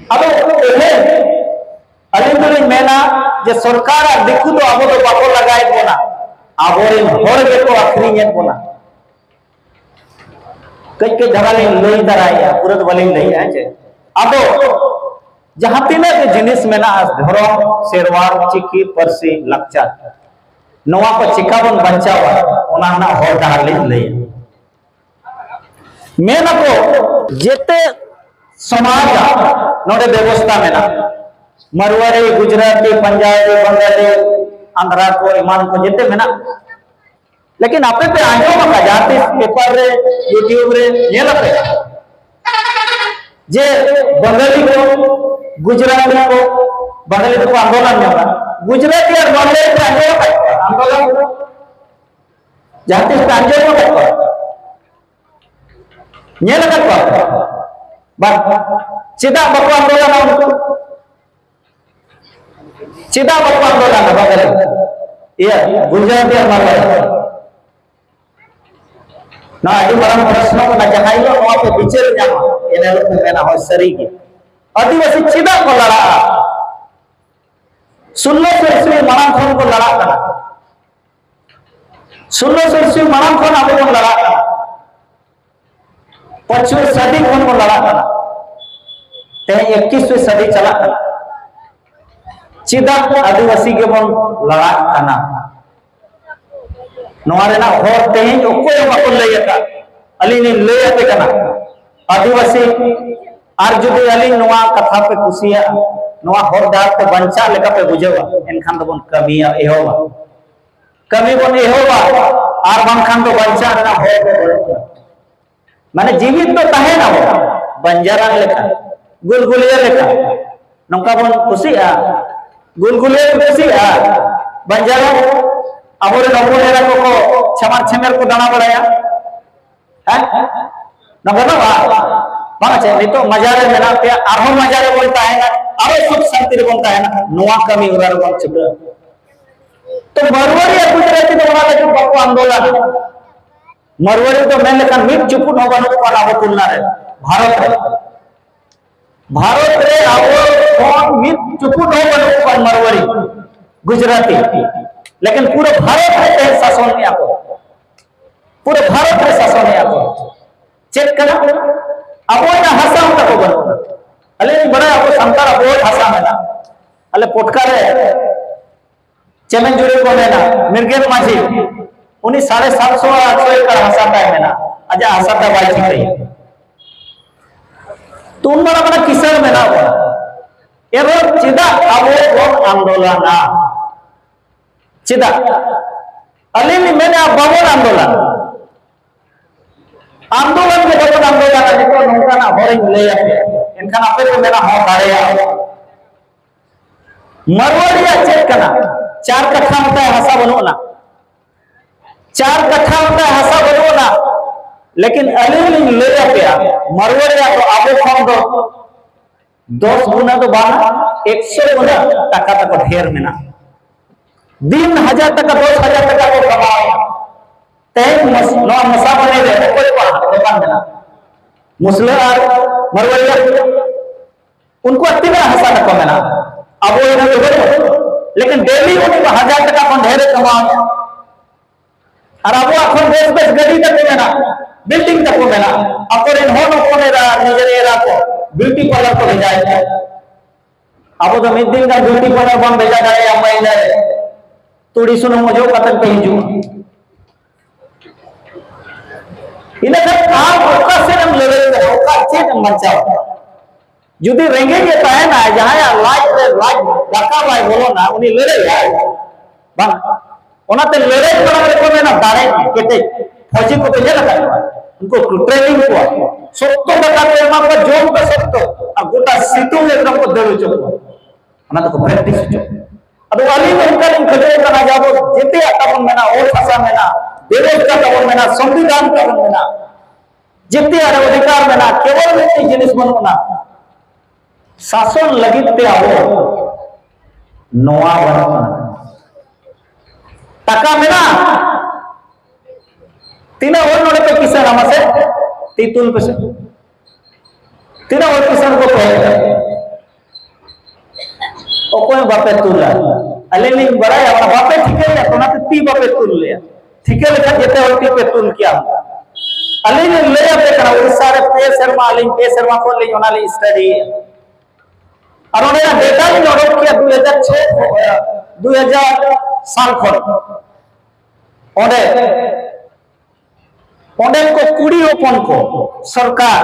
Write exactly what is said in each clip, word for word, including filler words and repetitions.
ᱟᱫᱚ ᱛᱮᱦᱮᱧ ᱟᱹᱞᱤᱧ ᱫᱚᱞᱤᱧ ᱢᱮᱱᱟ ᱡᱮ ᱥᱚᱨᱠᱟᱨ ᱟᱨ ᱫᱤᱠᱩ ᱫᱚ ᱟᱵᱚ ᱫᱚ ᱵᱟᱠᱚ ᱞᱟᱜᱟᱭᱮᱫ ᱵᱚᱱᱟ, ᱟᱵᱚᱨᱮᱱ ᱦᱚᱲ ᱜᱮᱠᱚ ᱟᱹᱠᱷᱨᱤᱧᱮᱫ ᱵᱚᱱᱟ᱾ ᱠᱟᱹᱡ ᱠᱟᱹᱡ ᱫᱷᱟᱨᱟ ᱞᱤᱧ ᱞᱟᱹᱭ ᱛᱟᱨᱟᱭᱮᱫᱼᱟ, ᱯᱩᱨᱟᱹ ᱫᱚ ᱵᱟᱹᱞᱤᱧ ᱞᱟᱹᱭᱮᱫᱼᱟ, ᱦᱮᱸ ᱪᱮ? ᱟᱫᱚ ᱡᱟᱦᱟᱸ ᱛᱤᱱᱟᱹᱜ ᱜᱮ ᱡᱤᱱᱤᱥ ᱢᱮᱱᱟᱜᱼᱟ, ᱫᱷᱚᱨᱚᱢ, ᱥᱮᱨᱣᱟ, ᱪᱤᱠᱤ, ᱯᱟᱹᱨᱥᱤ, ᱞᱟᱠᱪᱟᱨ, ᱱᱚᱣᱟ ᱠᱚ ᱪᱤᱠᱟ ᱵᱚᱱ ᱵᱟᱧᱪᱟᱣᱟ, ᱚᱱᱟ ᱨᱮᱱᱟᱜ ᱦᱚᱨ ᱰᱟᱦᱟᱨ ᱞᱤᱧ ᱞᱟᱹᱭᱟ᱾ ᱢᱮᱱ ᱟᱠᱚ, ᱡᱮᱛᱮ ᱥᱚᱢᱟᱡᱽ ᱟᱜ ᱱᱚᱰᱮ ᱵᱮᱵᱚᱥᱛᱟ ᱢᱮᱱᱟᱜᱼᱟ᱾ ᱢᱟᱨᱣᱟᱲᱤ, ᱜᱩᱡᱽᱨᱟᱴᱤ, ᱯᱟᱧᱡᱟᱵᱤ, ᱵᱟᱝᱜᱟᱞᱤ, ᱟᱱᱫᱷᱨᱟ ᱠᱚ ᱮᱢᱟᱱ ᱠᱚ ᱡᱮᱛᱮ ᱢᱮᱱᱟᱜᱼᱟ᱾ ᱞᱮᱠᱤᱱ ᱟᱯᱮ ᱯᱮ ᱟᱸᱡᱚᱢ ᱟᱠᱟᱫᱟ ᱡᱟᱦᱟᱸ ᱛᱤᱥ ᱯᱮᱯᱟᱨ ᱨᱮ, YouTube ᱨᱮ ᱧᱮᱞ ᱟᱯᱮ ᱡᱮ ᱵᱟᱝᱜᱟᱞᱤ ᱠᱚ, ᱜᱩᱡᱽᱨᱟᱴᱤ ᱠᱚ, ᱵᱟᱝᱜᱟᱞᱤ ᱫᱚᱠᱚ ᱟᱱᱫᱳᱞᱚᱱ ᱧᱚᱜᱟ, ᱜᱩᱡᱽᱨᱟᱴᱤ ᱟᱨ ᱵᱟᱝᱜᱟᱞᱤ ᱯᱮ ᱟᱸᱡᱚᱢ ᱟᱠᱟᱫ ᱠᱚᱣᱟ ᱟᱱᱫᱳᱞᱚᱱ ᱠᱚ? ᱡᱟᱦᱟᱸ ᱛᱤᱥ ᱯᱮ ᱟᱸᱡᱚᱢ ᱟᱠᱟᱫ ᱠᱚᱣᱟ? ᱧᱮᱞ ᱟᱠᱟᱫ ᱠᱚᱣᱟ? ᱵᱟᱝ᱾ ᱪᱮᱫᱟᱜ ᱵᱟᱠᱚ ᱟᱱᱫᱳᱞᱚᱱᱟ ᱩᱱᱠᱩ? ᱪᱮᱫᱟᱜ ᱵᱟᱠᱚ ᱟᱱᱫᱳᱞᱚᱱᱟ ᱵᱟᱝᱜᱟᱞᱤ? ᱤᱭᱟᱹ, ᱜᱩᱡᱽᱨᱟᱴᱤ ᱟᱨ ᱵᱟᱝᱜᱟᱞᱤ᱾ ᱱᱚᱣᱟ ᱟᱹᱰᱤ ᱢᱟᱨᱟᱝ ᱯᱨᱚᱥᱱᱚ ᱠᱟᱱᱟ᱾ ᱡᱟᱦᱟᱸ ᱦᱤᱞᱳᱜ ᱱᱚᱣᱟ ᱯᱮ ᱵᱤᱪᱟᱹᱨ ᱧᱟᱢᱟ, ᱮᱱ ᱦᱤᱞᱳᱜ ᱯᱮ ᱢᱮᱱᱟ, "ᱦᱳᱭ, ᱥᱟᱹᱨᱤ ᱜᱮ, ᱟᱹᱫᱤᱵᱟᱹᱥᱤ ᱪᱮᱫᱟᱜ ᱠᱚ ᱞᱟᱲᱟᱜᱼᱟ?" ᱥᱳᱞᱞᱳ ᱥᱚ ᱤᱥᱣᱤ ᱢᱟᱲᱟᱝ ᱠᱷᱚᱱ ᱠᱚ ᱞᱟᱲᱟᱜ ᱠᱟᱱᱟ᱾ ᱥᱳᱞᱞᱳ ᱥᱚ ᱤᱥᱣᱤ ᱢᱟᱲᱟᱝ ᱠᱷᱚᱱ ᱟᱵᱚ ᱵᱚᱱ ᱞᱟᱲᱟᱜ ᱠᱟᱱᱟ᱾ ᱯᱚᱪᱷᱩᱣᱟᱹ ᱥᱟᱹᱫᱷᱤᱱ ᱠᱷᱚᱱ ᱵᱚᱱ ᱞᱟᱲᱟᱜ ᱠᱟᱱᱟ᱾ ᱛᱮᱦᱮᱧ ᱮᱠᱤᱥ ᱥᱟᱹᱫᱷᱤ ᱪᱟᱞᱟᱜ ᱠᱟᱱᱟ᱾ ᱪᱮᱫᱟᱜ ᱟᱹᱫᱤᱵᱟᱹᱥᱤ ᱜᱮᱵᱚᱱ ᱞᱟᱲᱟᱜ ᱠᱟᱱᱟ? ᱱᱚᱣᱟ ᱨᱮᱱᱟᱜ ᱦᱚᱨ ᱛᱮᱦᱮᱧ ᱚᱠᱚᱭ ᱦᱚᱸ ᱵᱟᱠᱚ ᱞᱟᱹᱭ ᱟᱠᱟᱫ᱾ ᱟᱹᱞᱤᱧ ᱞᱤᱧ ᱞᱟᱹᱭ ᱟᱯᱮ ᱠᱟᱱᱟ, ᱟᱹᱫᱤᱵᱟᱹᱥᱤ, ᱟᱨ ᱡᱩᱫᱤ ᱟᱹᱞᱤᱧ ᱱᱚᱣᱟ ᱠᱟᱛᱷᱟ ᱯᱮ ᱠᱩᱥᱤᱭᱟᱜᱼᱟ, ᱱᱚᱣᱟ ᱦᱚᱨ ᱰᱟᱦᱟᱨ ᱛᱮ ᱵᱟᱧᱪᱟᱜ ᱞᱮᱠᱟ ᱯᱮ ᱵᱩᱡᱷᱟᱹᱣᱟ, ᱮᱱᱠᱷᱟᱱ ᱫᱚᱵᱚᱱ ᱠᱟᱹᱢᱤᱭᱟ, ᱮᱦᱚᱵᱟ᱾ ᱠᱟᱹᱢᱤ ᱵᱚᱱ ᱮᱦᱚᱵᱟ, ᱟᱨ ᱵᱟᱝᱠᱷᱟᱱ ᱫᱚ ᱵᱟᱧᱪᱟᱜ ᱨᱮᱱᱟᱜ ᱦᱚᱨ ᱫᱚ ᱵᱟᱹᱱᱩᱜᱼᱟ᱾ ᱢᱟᱱᱮ ᱡᱤᱣᱤᱫ ᱫᱚ ᱛᱟᱦᱮᱱ ᱟᱵᱚ ᱵᱟᱧᱡᱟᱨᱟᱱ ᱞᱮᱠᱟ᱾ ᱜᱩᱞᱜᱩᱞᱤᱭᱟᱹ ᱞᱮᱠᱟ ᱱᱚᱝᱠᱟ ᱵᱚᱱ ᱠᱩᱥᱤᱜᱼᱟ? ᱜᱩᱞᱜᱩᱞᱤᱭᱟᱹ ᱠᱚ ᱠᱩᱥᱤᱜᱼᱟ? ᱵᱟᱧᱡᱟᱨᱟ ᱟᱵᱚᱨᱮᱱ ᱦᱚᱯᱚᱱ ᱮᱨᱟ ᱠᱚᱠᱚ ᱪᱷᱟᱢᱟᱨ ᱪᱷᱮᱢᱮᱨ ᱠᱚ ᱫᱟᱬᱟ ᱵᱟᱲᱟᱭᱟ? ᱦᱮᱸ? ᱱᱚᱝᱠᱟ ᱫᱚ ᱵᱟᱝ᱾ ᱵᱟᱝ ᱪᱮ, ᱱᱤᱛᱚᱜ ᱢᱟᱡᱟ ᱨᱮ ᱢᱮᱱᱟᱜ ᱯᱮᱭᱟ, ᱟᱨᱦᱚᱸ ᱢᱟᱡᱟ ᱨᱮᱵᱚᱱ ᱛᱟᱦᱮᱱᱟ, ᱟᱨᱦᱚᱸ ᱥᱩᱠ ᱥᱟᱱᱛᱤ ᱨᱮᱵᱚᱱ ᱛᱟᱦᱮᱱᱟ, ᱱᱚᱣᱟ ᱠᱟᱹᱢᱤ ᱦᱚᱨᱟ ᱨᱮᱵᱚᱱ ᱪᱷᱩᱴᱟᱹᱜᱼᱟ᱾ ᱛᱚ ᱢᱟᱨᱣᱟᱲᱤ ᱟᱨ ᱜᱩᱡᱽᱨᱟᱴᱤ ᱫᱚ ᱚᱱᱟ ᱞᱟᱹᱜᱤᱫ ᱵᱟᱠᱚ ᱟᱱᱫᱳᱞᱚᱱᱟ᱾ ᱢᱟᱨᱣᱟᱲᱤ ᱫᱚ ᱢᱮᱱ ᱞᱮᱠᱷᱟᱱ ᱢᱤᱫ ᱪᱩᱯᱩᱫ ᱦᱚᱸ ᱵᱟᱹᱱᱩᱜ ᱠᱚᱣᱟ ᱟᱵᱚ ᱛᱩᱞᱱᱟ ᱨᱮ, ᱵᱷᱟᱨᱚᱛ ᱨᱮ᱾ ᱵᱷᱟᱨᱚᱛ ᱨᱮ ᱟᱵᱚ ᱠᱷᱚᱱ ᱢᱤᱫ ᱪᱩᱯᱩᱫ ᱦᱚᱸ ᱵᱟᱹᱱᱩᱜ ᱠᱚᱣᱟ ᱢᱟᱨᱣᱟᱲᱤ, ᱜᱩᱡᱽᱨᱟᱴᱤ᱾ ᱞᱮᱠᱤᱱ ᱯᱩᱨᱟᱹ ᱵᱷᱟᱨᱚᱛ ᱨᱮ ᱛᱮᱦᱮᱧ ᱥᱟᱥᱚᱱ ᱮᱫᱟ ᱠᱚ, ᱯᱩᱨᱟᱹ ᱵᱷᱟᱨᱚᱛ ᱨᱮ ᱥᱟᱥᱚᱱ ᱮᱫᱟ ᱠᱚ᱾ ᱪᱮᱫ ᱠᱟᱱᱟ? ᱟᱵᱚᱣᱟᱜ ᱦᱟᱥᱟ ᱦᱚᱸ ᱛᱟᱠᱚ ᱵᱟᱹᱱᱩᱜᱼᱟ᱾ ᱟᱹᱞᱤᱧ ᱞᱤᱧ ᱵᱟᱲᱟᱭᱟ ᱟᱵᱚ ᱥᱟᱱᱛᱟᱲ ᱟᱵᱚᱣᱟᱜ ᱦᱟᱥᱟ ᱢᱮᱱᱟᱜᱼᱟ᱾ ᱟᱞᱮ ᱯᱚᱴᱠᱟ ᱨᱮ ᱪᱮᱢᱮᱧ ᱡᱩᱨᱤ ᱠᱚ ᱢᱮᱱᱟ, ᱢᱤᱨᱜᱮᱱ ᱢᱟᱹᱡᱷᱤ, ᱩᱱᱤ ᱥᱟᱲᱮ ᱥᱟᱛᱥᱚ ᱟᱴᱥᱚ ᱮᱠᱟᱨ ᱦᱟᱥᱟ ᱛᱟᱭ ᱢᱮᱱᱟᱜᱼᱟ, ᱟᱡᱟᱜ ᱦᱟᱥᱟ ᱛᱟᱭ ᱵᱟᱭ ᱴᱷᱤᱠᱟᱹᱭᱟ᱾ ᱛᱚ ᱩᱱ ᱢᱟᱨᱟᱝ ᱢᱟᱨᱟᱝ ᱠᱤᱥᱟᱹᱬ ᱢᱮᱱᱟᱜ ᱵᱚᱱᱟ, ᱮᱱᱨᱮᱦᱚᱸ ᱪᱮᱫᱟᱜ ᱟᱵᱚ ᱵᱚᱱ ᱟᱱᱫᱳᱞᱚᱱᱟ? ᱪᱮᱫᱟᱜ? ᱟᱹᱞᱤᱧ ᱞᱤᱧ ᱢᱮᱱᱟ ᱵᱟᱵᱚᱱ ᱟᱱᱫᱳᱞᱚᱱᱟ᱾ ᱟᱱᱫᱳᱞᱚᱱ ᱜᱮ ᱵᱟᱵᱚᱱ ᱟᱱᱫᱳᱞᱚᱱᱟ᱾ ᱱᱤᱛᱚᱜ ᱱᱚᱝᱠᱟᱱᱟᱜ ᱦᱚᱨᱤᱧ ᱞᱟᱹᱭ ᱟᱯᱮᱭᱟ, ᱮᱱᱠᱷᱟᱱ ᱟᱯᱮ ᱯᱮ ᱢᱮᱱᱟ ᱦᱚᱸ ᱫᱟᱲᱮᱭᱟᱜᱼᱟ᱾ ᱢᱟᱨᱣᱟᱲᱤᱭᱟᱜ ᱪᱮᱫ ᱠᱟᱱᱟ? ᱪᱟᱨ ᱠᱟᱴᱷᱟ ᱦᱚᱸ ᱛᱟᱭ ᱦᱟᱥᱟ ᱵᱟᱹᱱᱩᱜ ᱟᱱᱟ, ᱪᱟᱨ ᱠᱟᱴᱷᱟ ᱦᱚᱸ ᱛᱟᱭ ᱦᱟᱥᱟ ᱵᱟᱹᱱᱩᱜ ᱟᱱᱟ᱾ ᱞᱮᱠᱤᱱ ᱟᱹᱞᱤᱧ ᱞᱤᱧ ᱞᱟᱹᱭ ᱟᱯᱮᱭᱟ, ᱢᱟᱨᱣᱟᱲᱤᱭᱟᱜ ᱫᱚ ᱟᱵᱚ ᱠᱷᱚᱱ ᱫᱚ ᱫᱚᱥ ᱜᱩᱱᱟ ᱫᱚ ᱵᱟᱝ, ᱮᱠᱥᱚ ᱜᱩᱱᱟ ᱴᱟᱠᱟ ᱛᱟᱠᱚ ᱰᱷᱮᱨ ᱢᱮᱱᱟᱜᱼᱟ᱾ ᱫᱤᱱ ᱦᱟᱡᱟᱨ ᱴᱟᱠᱟ, ᱫᱚᱥ ᱦᱟᱡᱟᱨ ᱴᱟᱠᱟ ᱠᱚ ᱠᱟᱢᱟᱣᱮᱫᱼᱟ᱾ ᱛᱮᱦᱮᱧ ᱢᱚᱥ-, ᱱᱚᱣᱟ ᱢᱚᱥᱟᱵᱚᱱᱤ ᱨᱮ ᱚᱠᱚᱭ ᱠᱚᱣᱟᱜ ᱫᱚᱠᱟᱱ ᱢᱮᱱᱟᱜᱼᱟ? ᱢᱩᱥᱞᱟᱹ ᱟᱨ ᱢᱟᱨᱣᱟᱲᱤᱭᱟᱜ᱾ ᱩᱱᱠᱩᱣᱟᱜ ᱛᱤᱱᱟᱹᱜ ᱦᱟᱥᱟ ᱛᱟᱠᱚ ᱢᱮᱱᱟᱜᱼᱟ? ᱟᱵᱚ ᱦᱚᱲᱟᱜ ᱫᱚ ᱵᱟᱹᱱᱩᱜᱼᱟ᱾ ᱞᱮᱠᱤᱱ ᱰᱮᱞᱤ ᱩᱱᱤ ᱫᱚ ᱦᱟᱡᱟᱨ ᱴᱟᱠᱟ ᱠᱷᱚᱱ ᱰᱷᱮᱨ ᱮ ᱠᱟᱢᱟᱣᱮᱫᱼᱟ᱾ ᱟᱨ ᱟᱵᱚᱣᱟᱜ ᱠᱷᱚᱱ ᱵᱮᱥ ᱵᱮᱥ ᱜᱟᱹᱰᱤ ᱛᱟᱠᱚ ᱢᱮᱱᱟᱜᱼᱟ, ᱵᱤᱞᱰᱤᱝ ᱛᱟᱠᱚ ᱢᱮᱱᱟᱜᱼᱟ᱾ ᱟᱠᱚᱨᱮᱱ ᱦᱚᱱ ᱦᱚᱯᱚᱱ ᱮᱨᱟ, ᱱᱤᱡᱮᱨ ᱮᱨᱟ ᱠᱚ ᱵᱤᱭᱩᱴᱤ ᱯᱟᱨᱞᱟᱨ ᱠᱚ ᱵᱷᱮᱡᱟᱭᱮᱫ ᱠᱚᱣᱟ᱾ ᱟᱵᱚ ᱫᱚ ᱢᱤᱫ ᱫᱤᱱ ᱜᱟᱱ ᱵᱤᱭᱩᱴᱤ ᱯᱟᱨᱞᱟᱨ ᱵᱟᱢ ᱵᱷᱮᱡᱟ ᱫᱟᱲᱮᱭᱟᱜᱼᱟ, ᱢᱟᱹᱭᱞᱟᱹ ᱨᱮ ᱛᱩᱲᱤ ᱥᱩᱱᱩᱢ ᱚᱡᱚᱜ ᱠᱟᱛᱮ ᱯᱮ ᱦᱤᱡᱩᱜᱼᱟ᱾ ᱤᱱᱟᱹ ᱠᱷᱟᱱ ᱟᱢ ᱚᱠᱟ ᱥᱮᱫ ᱮᱢ ᱞᱟᱹᱲᱦᱟᱹᱭ ᱠᱟᱱᱟ? ᱚᱠᱟ ᱪᱮᱫ ᱮᱢ ᱵᱟᱧᱪᱟᱣ ᱠᱟᱱᱟ? ᱡᱩᱫᱤ ᱨᱮᱸᱜᱮᱡ ᱮ ᱛᱟᱦᱮᱱᱟ, ᱡᱟᱦᱟᱸᱭᱟᱜ ᱞᱟᱡ ᱨᱮ ᱞᱟᱡ ᱫᱟᱠᱟ ᱵᱟᱭ ᱵᱚᱞᱚᱱᱟ, ᱩᱱᱤ ᱞᱟᱹᱲᱦᱟᱹᱭᱟᱭ ᱵᱟᱝ? ᱚᱱᱟᱛᱮ ᱞᱟᱹᱲᱦᱟᱹᱭ ᱢᱟᱲᱟᱝ ᱨᱮᱠᱚ ᱢᱮᱱᱟ ᱫᱟᱲᱮ ᱠᱮᱴᱮᱡ᱾ ᱯᱷᱚᱡᱤ ᱠᱚᱯᱮ ᱧᱮᱞ ᱟᱠᱟᱫ ᱠᱚᱣᱟ? ᱩᱱᱠᱩ ᱠᱚ ᱴᱨᱮᱱᱤᱝ ᱠᱚᱣᱟ, ᱥᱚᱠᱛᱚ ᱫᱟᱠᱟ ᱠᱚ ᱮᱢᱟ ᱠᱚᱣᱟ, ᱡᱚᱢ ᱯᱮ ᱥᱚᱠᱛᱚ, ᱟᱨ ᱥᱤᱛᱩᱝ ᱮᱠᱫᱚᱢ ᱠᱚ ᱫᱟᱹᱲ ᱦᱚᱪᱚ ᱠᱚᱣᱟ, ᱚᱱᱟ ᱫᱚᱠᱚ practice ᱦᱚᱪᱚ ᱠᱚᱣᱟ᱾ ᱟᱫᱚ ᱟᱹᱞᱤᱧ ᱚᱱᱠᱟ ᱞᱤᱧ ᱠᱷᱚᱡᱚᱜ ᱠᱟᱱᱟ ᱡᱮ ᱟᱵᱚ ᱡᱮᱛᱮᱭᱟᱜ ᱛᱟᱵᱚᱱ ᱢᱮᱱᱟᱜᱼᱟ, ᱚᱛ ᱦᱟᱥᱟ ᱢᱮᱱᱟᱜᱼᱟ, ᱵᱮᱵᱚᱥᱛᱷᱟ ᱛᱟᱵᱚᱱ ᱢᱮᱱᱟᱜᱼᱟ, ᱥᱚᱝᱵᱤᱫᱷᱟᱱ ᱛᱟᱵᱚᱱ ᱢᱮᱱᱟᱜᱼᱟ, ᱡᱮᱛᱮᱭᱟᱜ ᱨᱮ ᱚᱫᱷᱤᱠᱟᱨ ᱢᱮᱱᱟᱜᱼᱟ, ᱠᱮᱵᱚᱞ ᱢᱤᱫᱴᱮᱡ ᱡᱤᱱᱤᱥ ᱵᱟᱹᱱᱩᱜ ᱟᱱᱟ, ᱥᱟᱥᱚᱱ ᱞᱟᱹᱜᱤᱫ ᱛᱮ ᱟᱵᱚ ᱱᱚᱣᱟ ᱵᱟᱹᱱᱩᱜ ᱟᱱᱟ᱾ ᱴᱟᱠᱟ ᱢᱮᱱᱟᱜᱼᱟ, ᱛᱤᱱᱟᱹᱜ ᱦᱚᱲ ᱱᱚᱰᱮ ᱯᱮ ᱠᱤᱥᱟᱹᱬᱟ ᱢᱟᱥᱮ ᱛᱤ ᱛᱩᱞ ᱯᱮᱥᱮ? ᱛᱤᱱᱟᱹᱜ ᱦᱚᱲ ᱠᱤᱥᱟᱹᱬ ᱠᱚ ᱛᱟᱦᱮᱸ ᱠᱟᱱᱟ? ᱚᱠᱚᱭ ᱦᱚᱸ ᱵᱟᱯᱮ ᱛᱩᱞᱟ᱾ ᱟᱹᱞᱤᱧ ᱞᱤᱧ ᱵᱟᱲᱟᱭᱟ, ᱚᱱᱟ ᱵᱟᱯᱮ ᱴᱷᱤᱠᱟᱹᱭᱟ, ᱚᱱᱟᱛᱮ ᱛᱤ ᱵᱟᱯᱮ ᱛᱩᱞ ᱞᱮᱭᱟ᱾ ᱴᱷᱤᱠᱟᱹ ᱞᱮᱠᱷᱟᱱ ᱡᱮᱛᱮ ᱦᱚᱲ ᱛᱤ ᱯᱮ ᱛᱩᱞ ᱠᱮᱭᱟ᱾ ᱟᱹᱞᱤᱧ ᱞᱤᱧ ᱞᱟᱹᱭ ᱟᱯᱮ ᱠᱟᱱᱟ, ᱩᱲᱤᱥᱥᱟ ᱨᱮ ᱯᱮ ᱥᱮᱨᱢᱟ, ᱟᱹᱞᱤᱧ ᱯᱮ ᱥᱮᱨᱢᱟ ᱠᱷᱚᱱ ᱞᱤᱧ ᱚᱱᱟ ᱞᱤᱧ study ᱮᱫᱼᱟ᱾ ᱟᱨ ᱚᱸᱰᱮᱱᱟᱜ data ᱞᱤᱧ ᱚᱰᱚᱠ ᱠᱮᱭᱟ ᱫᱩ ᱦᱟᱡᱟᱨ ᱪᱷᱚᱭ, ᱫᱩ ᱦᱟᱡᱟᱨ ᱥᱟᱞ ᱠᱷᱚᱱ᱾ ᱚᱸᱰᱮ ᱚᱸᱰᱮ ᱠᱚ ᱠᱩᱲᱤ ᱦᱚᱯᱚᱱ ᱠᱚ ᱥᱚᱨᱠᱟᱨ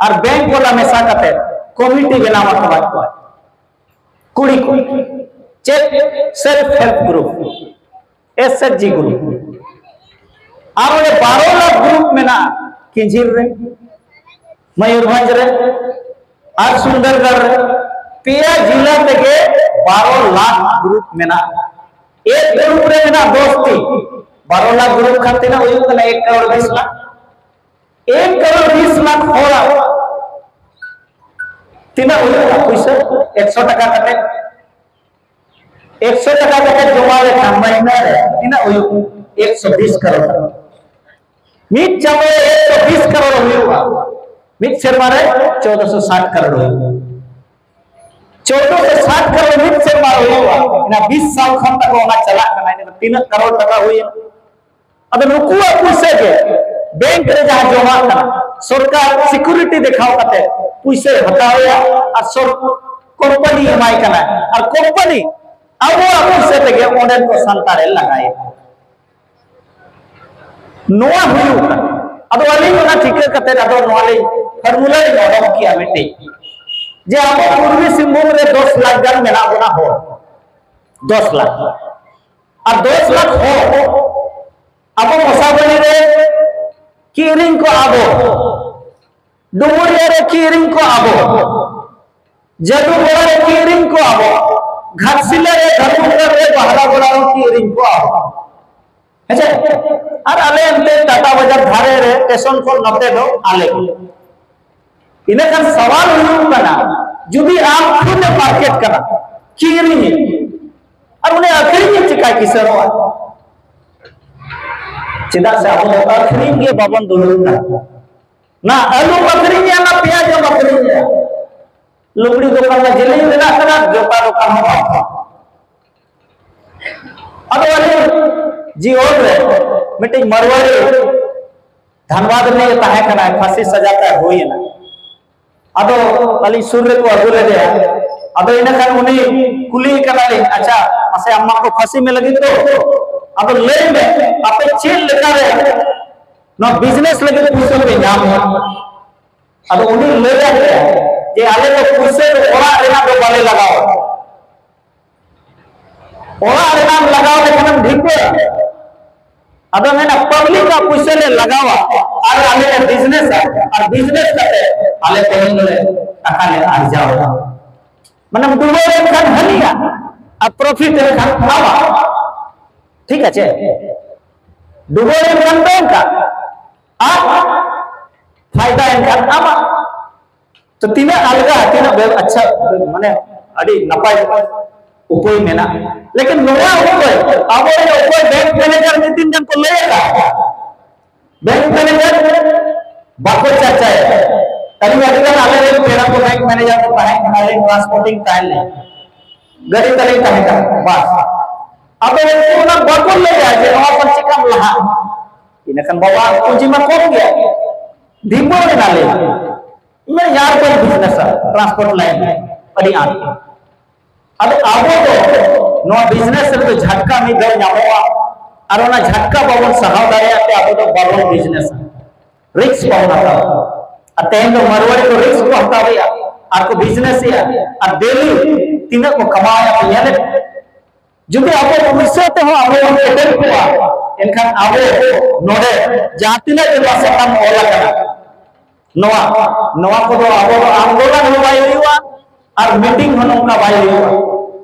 ᱟᱨ bank ᱵᱟᱞᱟ ᱢᱮᱥᱟ ᱠᱟᱛᱮ committee ᱵᱮᱱᱟᱣ ᱟᱠᱟᱫ ᱠᱚᱣᱟ᱾ ᱠᱩᱲᱤ ᱠᱚ ᱪᱮᱫ self help group, S H G group, ᱟᱨ ᱚᱸᱰᱮ ᱵᱟᱨᱚ ᱞᱟᱠᱷ group ᱢᱮᱱᱟᱜᱼᱟ ᱠᱤᱧᱡᱷᱤᱨ ᱨᱮ, ᱢᱚᱭᱩᱨᱵᱷᱚᱸᱡᱽ ᱨᱮ ᱟᱨ ᱥᱩᱱᱫᱚᱨᱜᱚᱲ ᱨᱮ᱾ ᱯᱮᱭᱟ ᱡᱤᱞᱟ ᱛᱮᱜᱮ ᱵᱟᱨᱚ ᱞᱟᱠᱷ group ᱢᱮᱱᱟᱜᱼᱟ᱾ ᱮᱠ group ᱨᱮ ᱢᱮᱱᱟᱜ ᱫᱚᱥ ᱴᱤ, ᱵᱟᱨᱚ ᱞᱟᱠᱷ group ᱠᱷᱟᱱ ᱛᱤᱱᱟᱹᱜ ᱦᱩᱭᱩᱜ ᱠᱟᱱᱟ? ᱮᱠ ᱠᱟᱨᱳᱲ ᱵᱤᱥ ᱞᱟᱠᱷ᱾ ᱮᱠ ᱠᱟᱨᱳᱲ ᱵᱤᱥ ᱞᱟᱠᱷ ᱦᱚᱲᱟᱜ ᱛᱤᱱᱟᱹᱜ ᱦᱩᱭᱩᱜᱼᱟ ᱯᱩᱭᱥᱟᱹ? ᱮᱠᱥᱚ ᱴᱟᱠᱟ ᱠᱟᱛᱮ, ᱮᱠᱥᱚ ᱴᱟᱠᱟ ᱠᱟᱛᱮ ᱡᱚᱢᱟ ᱞᱮᱠᱷᱟᱱ ᱢᱟᱹᱦᱱᱟᱹ ᱨᱮ ᱛᱤᱱᱟᱹᱜ ᱦᱩᱭᱩᱜᱼᱟ? ᱮᱠᱥᱚ ᱵᱤᱥ ᱠᱟᱨᱳᱲ ᱴᱟᱠᱟ᱾ ᱢᱤᱫ ᱪᱟᱸᱫᱚ ᱨᱮ ᱮᱠᱥᱚ ᱵᱤᱥ ᱠᱟᱨᱳᱲ ᱦᱩᱭᱩᱜᱼᱟ, ᱢᱤᱫ ᱥᱮᱨᱢᱟ ᱨᱮ ᱪᱳᱫᱚᱥᱚ ᱥᱟᱴ ᱠᱟᱨᱳᱲ ᱦᱩᱭᱩᱜᱼᱟ᱾ ᱪᱳᱫᱚᱥᱚ ᱥᱟᱴ ᱠᱟᱨᱳᱲ ᱢᱤᱫ ᱥᱮᱨᱢᱟ ᱨᱮ ᱦᱩᱭᱩᱜᱼᱟ᱾ ᱚᱱᱟ ᱵᱤᱥ ᱥᱟᱞ ᱠᱷᱚᱱ ᱛᱟᱠᱚ ᱚᱱᱟ ᱪᱟᱞᱟᱜ ᱠᱟᱱᱟ, ᱤᱱᱟᱹ ᱫᱚ ᱛᱤᱱᱟᱹᱜ ᱠᱟᱨᱳᱲ ᱴᱟᱠᱟ ᱦᱩᱭᱮᱱ? ᱟᱫᱚ ᱱᱩᱠᱩᱣᱟᱜ ᱯᱩᱭᱥᱟᱹ ᱜᱮ bank ᱨᱮ ᱡᱟᱦᱟᱸ ᱡᱚᱢᱟᱜ ᱠᱟᱱᱟ, ᱥᱚᱨᱠᱟᱨ security ᱫᱮᱠᱷᱟᱣ ᱠᱟᱛᱮ ᱯᱩᱭᱥᱟᱹᱭ ᱦᱟᱛᱟᱣᱮᱭᱟ ᱟᱨ ᱥᱚᱨ-, company ᱮᱢᱟᱭ ᱠᱟᱱᱟ, ᱟᱨ company ᱟᱵᱚᱣᱟᱜ ᱯᱩᱭᱥᱟᱹ ᱛᱮᱜᱮ ᱚᱸᱰᱮᱱ ᱠᱚ ᱥᱟᱱᱛᱟᱲᱮ ᱞᱟᱜᱟᱭᱮᱫ ᱠᱚᱣᱟ᱾ ᱱᱚᱣᱟ ᱦᱩᱭᱩᱜ ᱠᱟᱱᱟ᱾ ᱟᱫᱚ ᱟᱹᱞᱤᱧ ᱚᱱᱟ ᱴᱷᱤᱠᱟᱹ ᱠᱟᱛᱮ ᱟᱫᱚ ᱱᱚᱣᱟ ᱞᱤᱧ formula ᱞᱤᱧ ᱚᱰᱚᱠ ᱠᱮᱜᱼᱟ ᱢᱤᱫᱴᱤᱡ, ᱡᱮ ᱟᱵᱚ ᱯᱩᱨᱵᱤ ᱥᱤᱝᱵᱷᱩᱢ ᱨᱮ ᱫᱚᱥ ᱞᱟᱠᱷ ᱜᱟᱱ ᱢᱮᱱᱟᱜ ᱵᱚᱱᱟ ᱦᱚᱲ, ᱫᱚᱥ ᱞᱟᱠᱷ᱾ ᱟᱨ ᱫᱚᱥ ᱞᱟᱠᱷ ᱦᱚᱲ ᱟᱵᱚ ᱢᱚᱥᱟᱵᱟᱹᱱᱤ ᱨᱮ ᱠᱤᱨᱤᱧ ᱠᱚ ᱟᱵᱚ, ᱰᱩᱢᱩᱨᱤᱭᱟᱹ ᱨᱮ ᱠᱤᱨᱤᱧ ᱠᱚ ᱟᱵᱚ, ᱡᱟᱹᱫᱩᱜᱚᱲᱟ ᱨᱮ ᱠᱤᱨᱤᱧ ᱠᱚᱣᱟ ᱵᱚ, ᱜᱷᱟᱴᱥᱤᱞᱟᱹ ᱨᱮ ᱡᱟᱹᱫᱩᱜᱚᱲᱟ ᱨᱮ ᱵᱟᱦᱨᱟᱜᱚᱲᱟ ᱨᱮ ᱠᱤᱨᱤᱧ ᱠᱚᱣᱟ ᱵᱚ᱾ ᱦᱮᱸᱥᱮ? ᱟᱨ ᱟᱞᱮ ᱚᱱᱛᱮ ᱴᱟᱴᱟ ᱵᱟᱡᱟᱨ ᱫᱷᱟᱨᱮ ᱨᱮ ᱥᱴᱮᱥᱚᱱ ᱠᱷᱚᱱ ᱱᱚᱛᱮ ᱫᱚ ᱟᱞᱮ᱾ ᱤᱱᱟᱹ ᱠᱷᱟᱱ ᱥᱟᱣᱟᱞ ᱦᱩᱭᱩᱜ ᱠᱟᱱᱟ, ᱡᱩᱫᱤ ᱟᱢ ᱠᱷᱩᱫ ᱮ ᱢᱟᱨᱠᱮᱴ ᱠᱟᱱᱟ, ᱠᱤᱨᱤᱧ, ᱟᱨ ᱩᱱᱤ ᱟᱹᱠᱷᱨᱤᱧ ᱪᱤᱠᱟᱹᱭ ᱠᱤᱥᱟᱹᱬᱚᱜᱼᱟ? ᱪᱮᱫᱟᱜ ᱥᱮ ᱟᱵᱚ ᱫᱚ ᱟᱹᱠᱷᱨᱤᱧ ᱜᱮ ᱵᱟᱵᱚᱱ ᱫᱩᱲᱩᱵ ᱠᱟᱱᱟ᱾ ᱱᱟ ᱟᱹᱞᱩᱢ ᱟᱹᱠᱷᱨᱤᱧᱟ, ᱱᱟ ᱯᱮᱸᱭᱟᱡᱽ ᱮᱢ ᱟᱹᱠᱷᱨᱤᱧᱟ, ᱞᱩᱜᱽᱲᱤ ᱫᱚᱠᱟᱱ ᱢᱟ ᱡᱮᱞᱮᱧ ᱨᱮᱱᱟᱜ ᱠᱟᱱᱟ, ᱡᱚᱛᱟ ᱫᱚᱠᱟᱱ ᱦᱚᱸ ᱵᱟᱝ᱾ ᱟᱫᱚ ᱟᱹᱞᱤᱧ ᱡᱤᱭᱚᱱ ᱨᱮ ᱢᱤᱫᱴᱤᱡ ᱢᱟᱨᱣᱟᱲᱤ ᱫᱷᱟᱱᱵᱟᱫᱽ ᱨᱤᱱᱤᱡ ᱛᱟᱦᱮᱸ ᱠᱟᱱᱟᱭ, ᱯᱷᱟᱸᱥᱤ ᱥᱟᱡᱟ ᱛᱟᱭ ᱦᱩᱭ ᱮᱱᱟ᱾ ᱟᱫᱚ ᱟᱹᱞᱤᱧ ᱥᱩᱨ ᱨᱮᱠᱚ ᱟᱹᱜᱩ ᱞᱮᱫᱮᱭᱟ᱾ ᱟᱫᱚ ᱤᱱᱟᱹ ᱠᱷᱟᱱ ᱩᱱᱤ ᱠᱩᱞᱤᱭᱮ ᱠᱟᱱᱟᱞᱤᱧ, "ᱟᱪᱪᱷᱟ, ᱢᱟᱥᱮ ᱟᱢ ᱢᱟ ᱠᱚ ᱯᱷᱟᱸᱥᱤ ᱢᱮ ᱞᱟᱹᱜᱤᱫ ᱛᱚ, ᱟᱫᱚ ᱞᱟᱹᱭ ᱢᱮ, ᱟᱯᱮ ᱪᱮᱫ ᱞᱮᱠᱟᱨᱮ ᱱᱚᱣᱟ ᱵᱤᱡᱽᱱᱮᱥ ᱞᱟᱹᱜᱤᱫ ᱯᱩᱭᱥᱟᱹ ᱯᱮ ᱧᱟᱢᱟ?" ᱟᱫᱚ ᱩᱱᱤ ᱞᱟᱹᱭᱟᱫ ᱞᱮᱭᱟ ᱡᱮ ᱟᱞᱮ ᱫᱚ ᱯᱩᱭᱥᱟᱹ ᱫᱚ ᱚᱲᱟᱜ ᱨᱮᱱᱟᱜ ᱫᱚ ᱵᱟᱞᱮ ᱞᱟᱜᱟᱣᱟ, ᱚᱲᱟᱜ ᱨᱮᱱᱟᱜ ᱞᱟᱜᱟᱣ ᱞᱮᱠᱷᱟᱱᱮᱢ ᱰᱷᱤᱯᱟᱹ᱾ ᱟᱫᱚ ᱢᱮᱱᱟ, ᱯᱟᱵᱽᱞᱤᱠ ᱟᱜ ᱯᱩᱭᱥᱟᱹ ᱞᱮ ᱞᱟᱜᱟᱣᱟ ᱟᱨ ᱟᱞᱮ ᱞᱮ ᱵᱤᱡᱽᱱᱮᱥᱟ, ᱟᱨ ᱵᱤᱡᱽᱱᱮᱥ ᱠᱟᱛᱮ ᱟᱞᱮ ᱛᱮᱦᱮᱧ ᱫᱚᱞᱮ ᱴᱟᱠᱟ ᱞᱮ ᱟᱨᱡᱟᱣᱟ᱾ ᱢᱟᱱᱮ ᱰᱩᱵᱟᱹ ᱞᱮᱱᱠᱷᱟᱱ ᱦᱟᱹᱱᱤᱭᱟ ᱟᱨ ᱯᱨᱚᱯᱷᱤᱴ ᱞᱮᱱᱠᱷᱟᱱ ᱟᱢᱟᱜ᱾ ᱴᱷᱤᱠ ᱟᱪᱷᱮ? ᱰᱩᱵᱟᱹ ᱞᱮᱱᱠᱷᱟᱱ ᱫᱚ ᱚᱱᱠᱟ, ᱟᱨ ᱯᱷᱟᱭᱫᱟ ᱮᱱᱠᱷᱟᱱ ᱟᱢᱟᱜ᱾ ᱛᱚ ᱛᱤᱱᱟᱹᱜ ᱟᱞᱜᱟ, ᱛᱤᱱᱟᱹᱜ ᱵᱮ-, ᱟᱪᱪᱷᱟ, ᱢᱟᱱᱮ ᱟᱹᱰᱤ ᱱᱟᱯᱟᱭ ᱩᱯᱟᱹᱭ ᱢᱮᱱᱟᱜᱼᱟ᱾ ᱞᱮᱠᱤᱱ ᱱᱚᱣᱟ ᱩᱯᱟᱹᱭ ᱟᱵᱚᱨᱮᱱ ᱚᱠᱚᱭ ᱵᱮᱝᱠ ᱢᱮᱱᱮᱡᱟᱨ ᱢᱤᱫ ᱫᱤᱱ ᱜᱟᱱ ᱠᱚ ᱞᱟᱹᱭ ᱟᱠᱟᱫ, ᱵᱮᱝᱠ ᱢᱮᱱᱮᱡᱟᱨ ᱵᱟᱠᱚ ᱪᱟᱨᱪᱟᱭᱟ᱾ ᱟᱹᱞᱤᱧ ᱟᱹᱰᱤ ᱜᱟᱱ ᱟᱞᱮ ᱨᱮᱱ ᱯᱮᱲᱟ ᱠᱚ ᱵᱮᱝᱠ ᱢᱮᱱᱮᱡᱟᱨ ᱠᱚ ᱛᱟᱦᱮᱸ ᱠᱟᱱᱟ, ᱟᱹᱞᱤᱧ ᱴᱨᱟᱱᱥᱯᱳᱨᱴᱤᱝ ᱛᱟᱦᱮᱸ ᱞᱮᱱᱟ, ᱜᱟᱹᱰᱤ ᱛᱟᱹᱞᱤᱧ ᱛᱟᱦᱮᱸ ᱠᱟᱱᱟ, ᱵᱟᱥ᱾ ᱟᱫᱚ ᱩᱱᱠᱩ ᱚᱱᱟ ᱵᱟᱠᱚ ᱞᱟᱹᱭᱟ ᱡᱮ ᱱᱚᱣᱟ ᱠᱷᱚᱱ ᱪᱮᱠᱟᱢ ᱞᱟᱦᱟᱜᱼᱟ᱾ ᱤᱱᱟᱹᱠᱷᱟᱱ ᱵᱟᱵᱟ ᱯᱩᱸᱡᱤ ᱢᱟ ᱠᱚᱢ ᱜᱮᱭᱟ, ᱰᱷᱤᱯᱟᱹ ᱮᱱᱟᱞᱤᱧ᱾ ᱤᱧ ᱢᱮᱱᱟ ᱡᱟᱦᱟᱸ ᱨᱮᱠᱚ ᱵᱤᱡᱽᱱᱮᱥᱟ, ᱴᱨᱟᱱᱥᱯᱳᱨᱴ ᱞᱟᱭᱤᱱ ᱨᱮ ᱟᱹᱰᱤ ᱟᱸᱴ᱾ ᱟᱫᱚ ᱟᱵᱚ ᱫᱚ ᱱᱚᱣᱟ ᱵᱤᱡᱽᱱᱮᱥ ᱨᱮᱫᱚ ᱡᱷᱟᱴᱠᱟ ᱢᱤᱫ ᱫᱷᱟᱣ ᱧᱟᱢᱚᱜᱼᱟ, ᱟᱨ ᱚᱱᱟ ᱡᱷᱟᱴᱠᱟ ᱵᱟᱵᱚᱱ ᱥᱟᱦᱟᱣ ᱫᱟᱲᱮᱭᱟᱜ ᱛᱮ ᱟᱵᱚ ᱫᱚ ᱵᱟᱵᱚᱱ ᱵᱤᱡᱽᱱᱮᱥᱟ, ᱨᱤᱥᱠ ᱵᱟᱵᱚᱱ ᱦᱟᱛᱟᱣᱟ᱾ ᱟᱨ ᱛᱮᱦᱮᱧ ᱫᱚ ᱢᱟᱨᱣᱟᱲᱤ ᱠᱚ ᱨᱤᱥᱠ ᱠᱚ ᱦᱟᱛᱟᱣᱮᱜᱼᱟ ᱟᱨ ᱠᱚ ᱵᱤᱡᱽᱱᱮᱥᱮᱜᱼᱟ, ᱟᱨ ᱰᱮᱞᱤ ᱛᱤᱱᱟᱹᱜ ᱠᱚ ᱠᱟᱢᱟᱣᱮᱜᱼᱟ ᱯᱮ ᱧᱮᱞᱮᱫ᱾ ᱡᱩᱫᱤ ᱟᱵᱚ ᱯᱩᱭᱥᱟᱹ ᱛᱮᱦᱚᱸ ᱟᱵᱚ ᱵᱚᱱ ᱥᱮᱴᱮᱨ ᱠᱚᱣᱟ, ᱮᱱᱠᱷᱟᱱ ᱟᱵᱚ ᱱᱚᱰᱮ ᱡᱟᱦᱟᱸ ᱛᱤᱱᱟᱹᱜ ᱜᱮ ᱱᱚᱣᱟ ᱥᱟᱛᱟᱢ ᱚᱞ ᱟᱠᱟᱱᱟ, ᱱᱚᱣᱟ, ᱱᱚᱣᱟ ᱠᱚᱫᱚ ᱟᱵᱚ ᱫᱚ ᱟᱱᱫᱳᱞᱚᱱ ᱦᱚᱸ ᱵᱟᱭ ᱦᱩᱭᱩᱜᱼᱟ, ᱟᱨ ᱢᱤᱴᱤᱝ ᱦᱚᱸ ᱱᱚᱝᱠᱟ ᱵᱟᱭ ᱦᱩᱭᱩᱜᱼᱟ᱾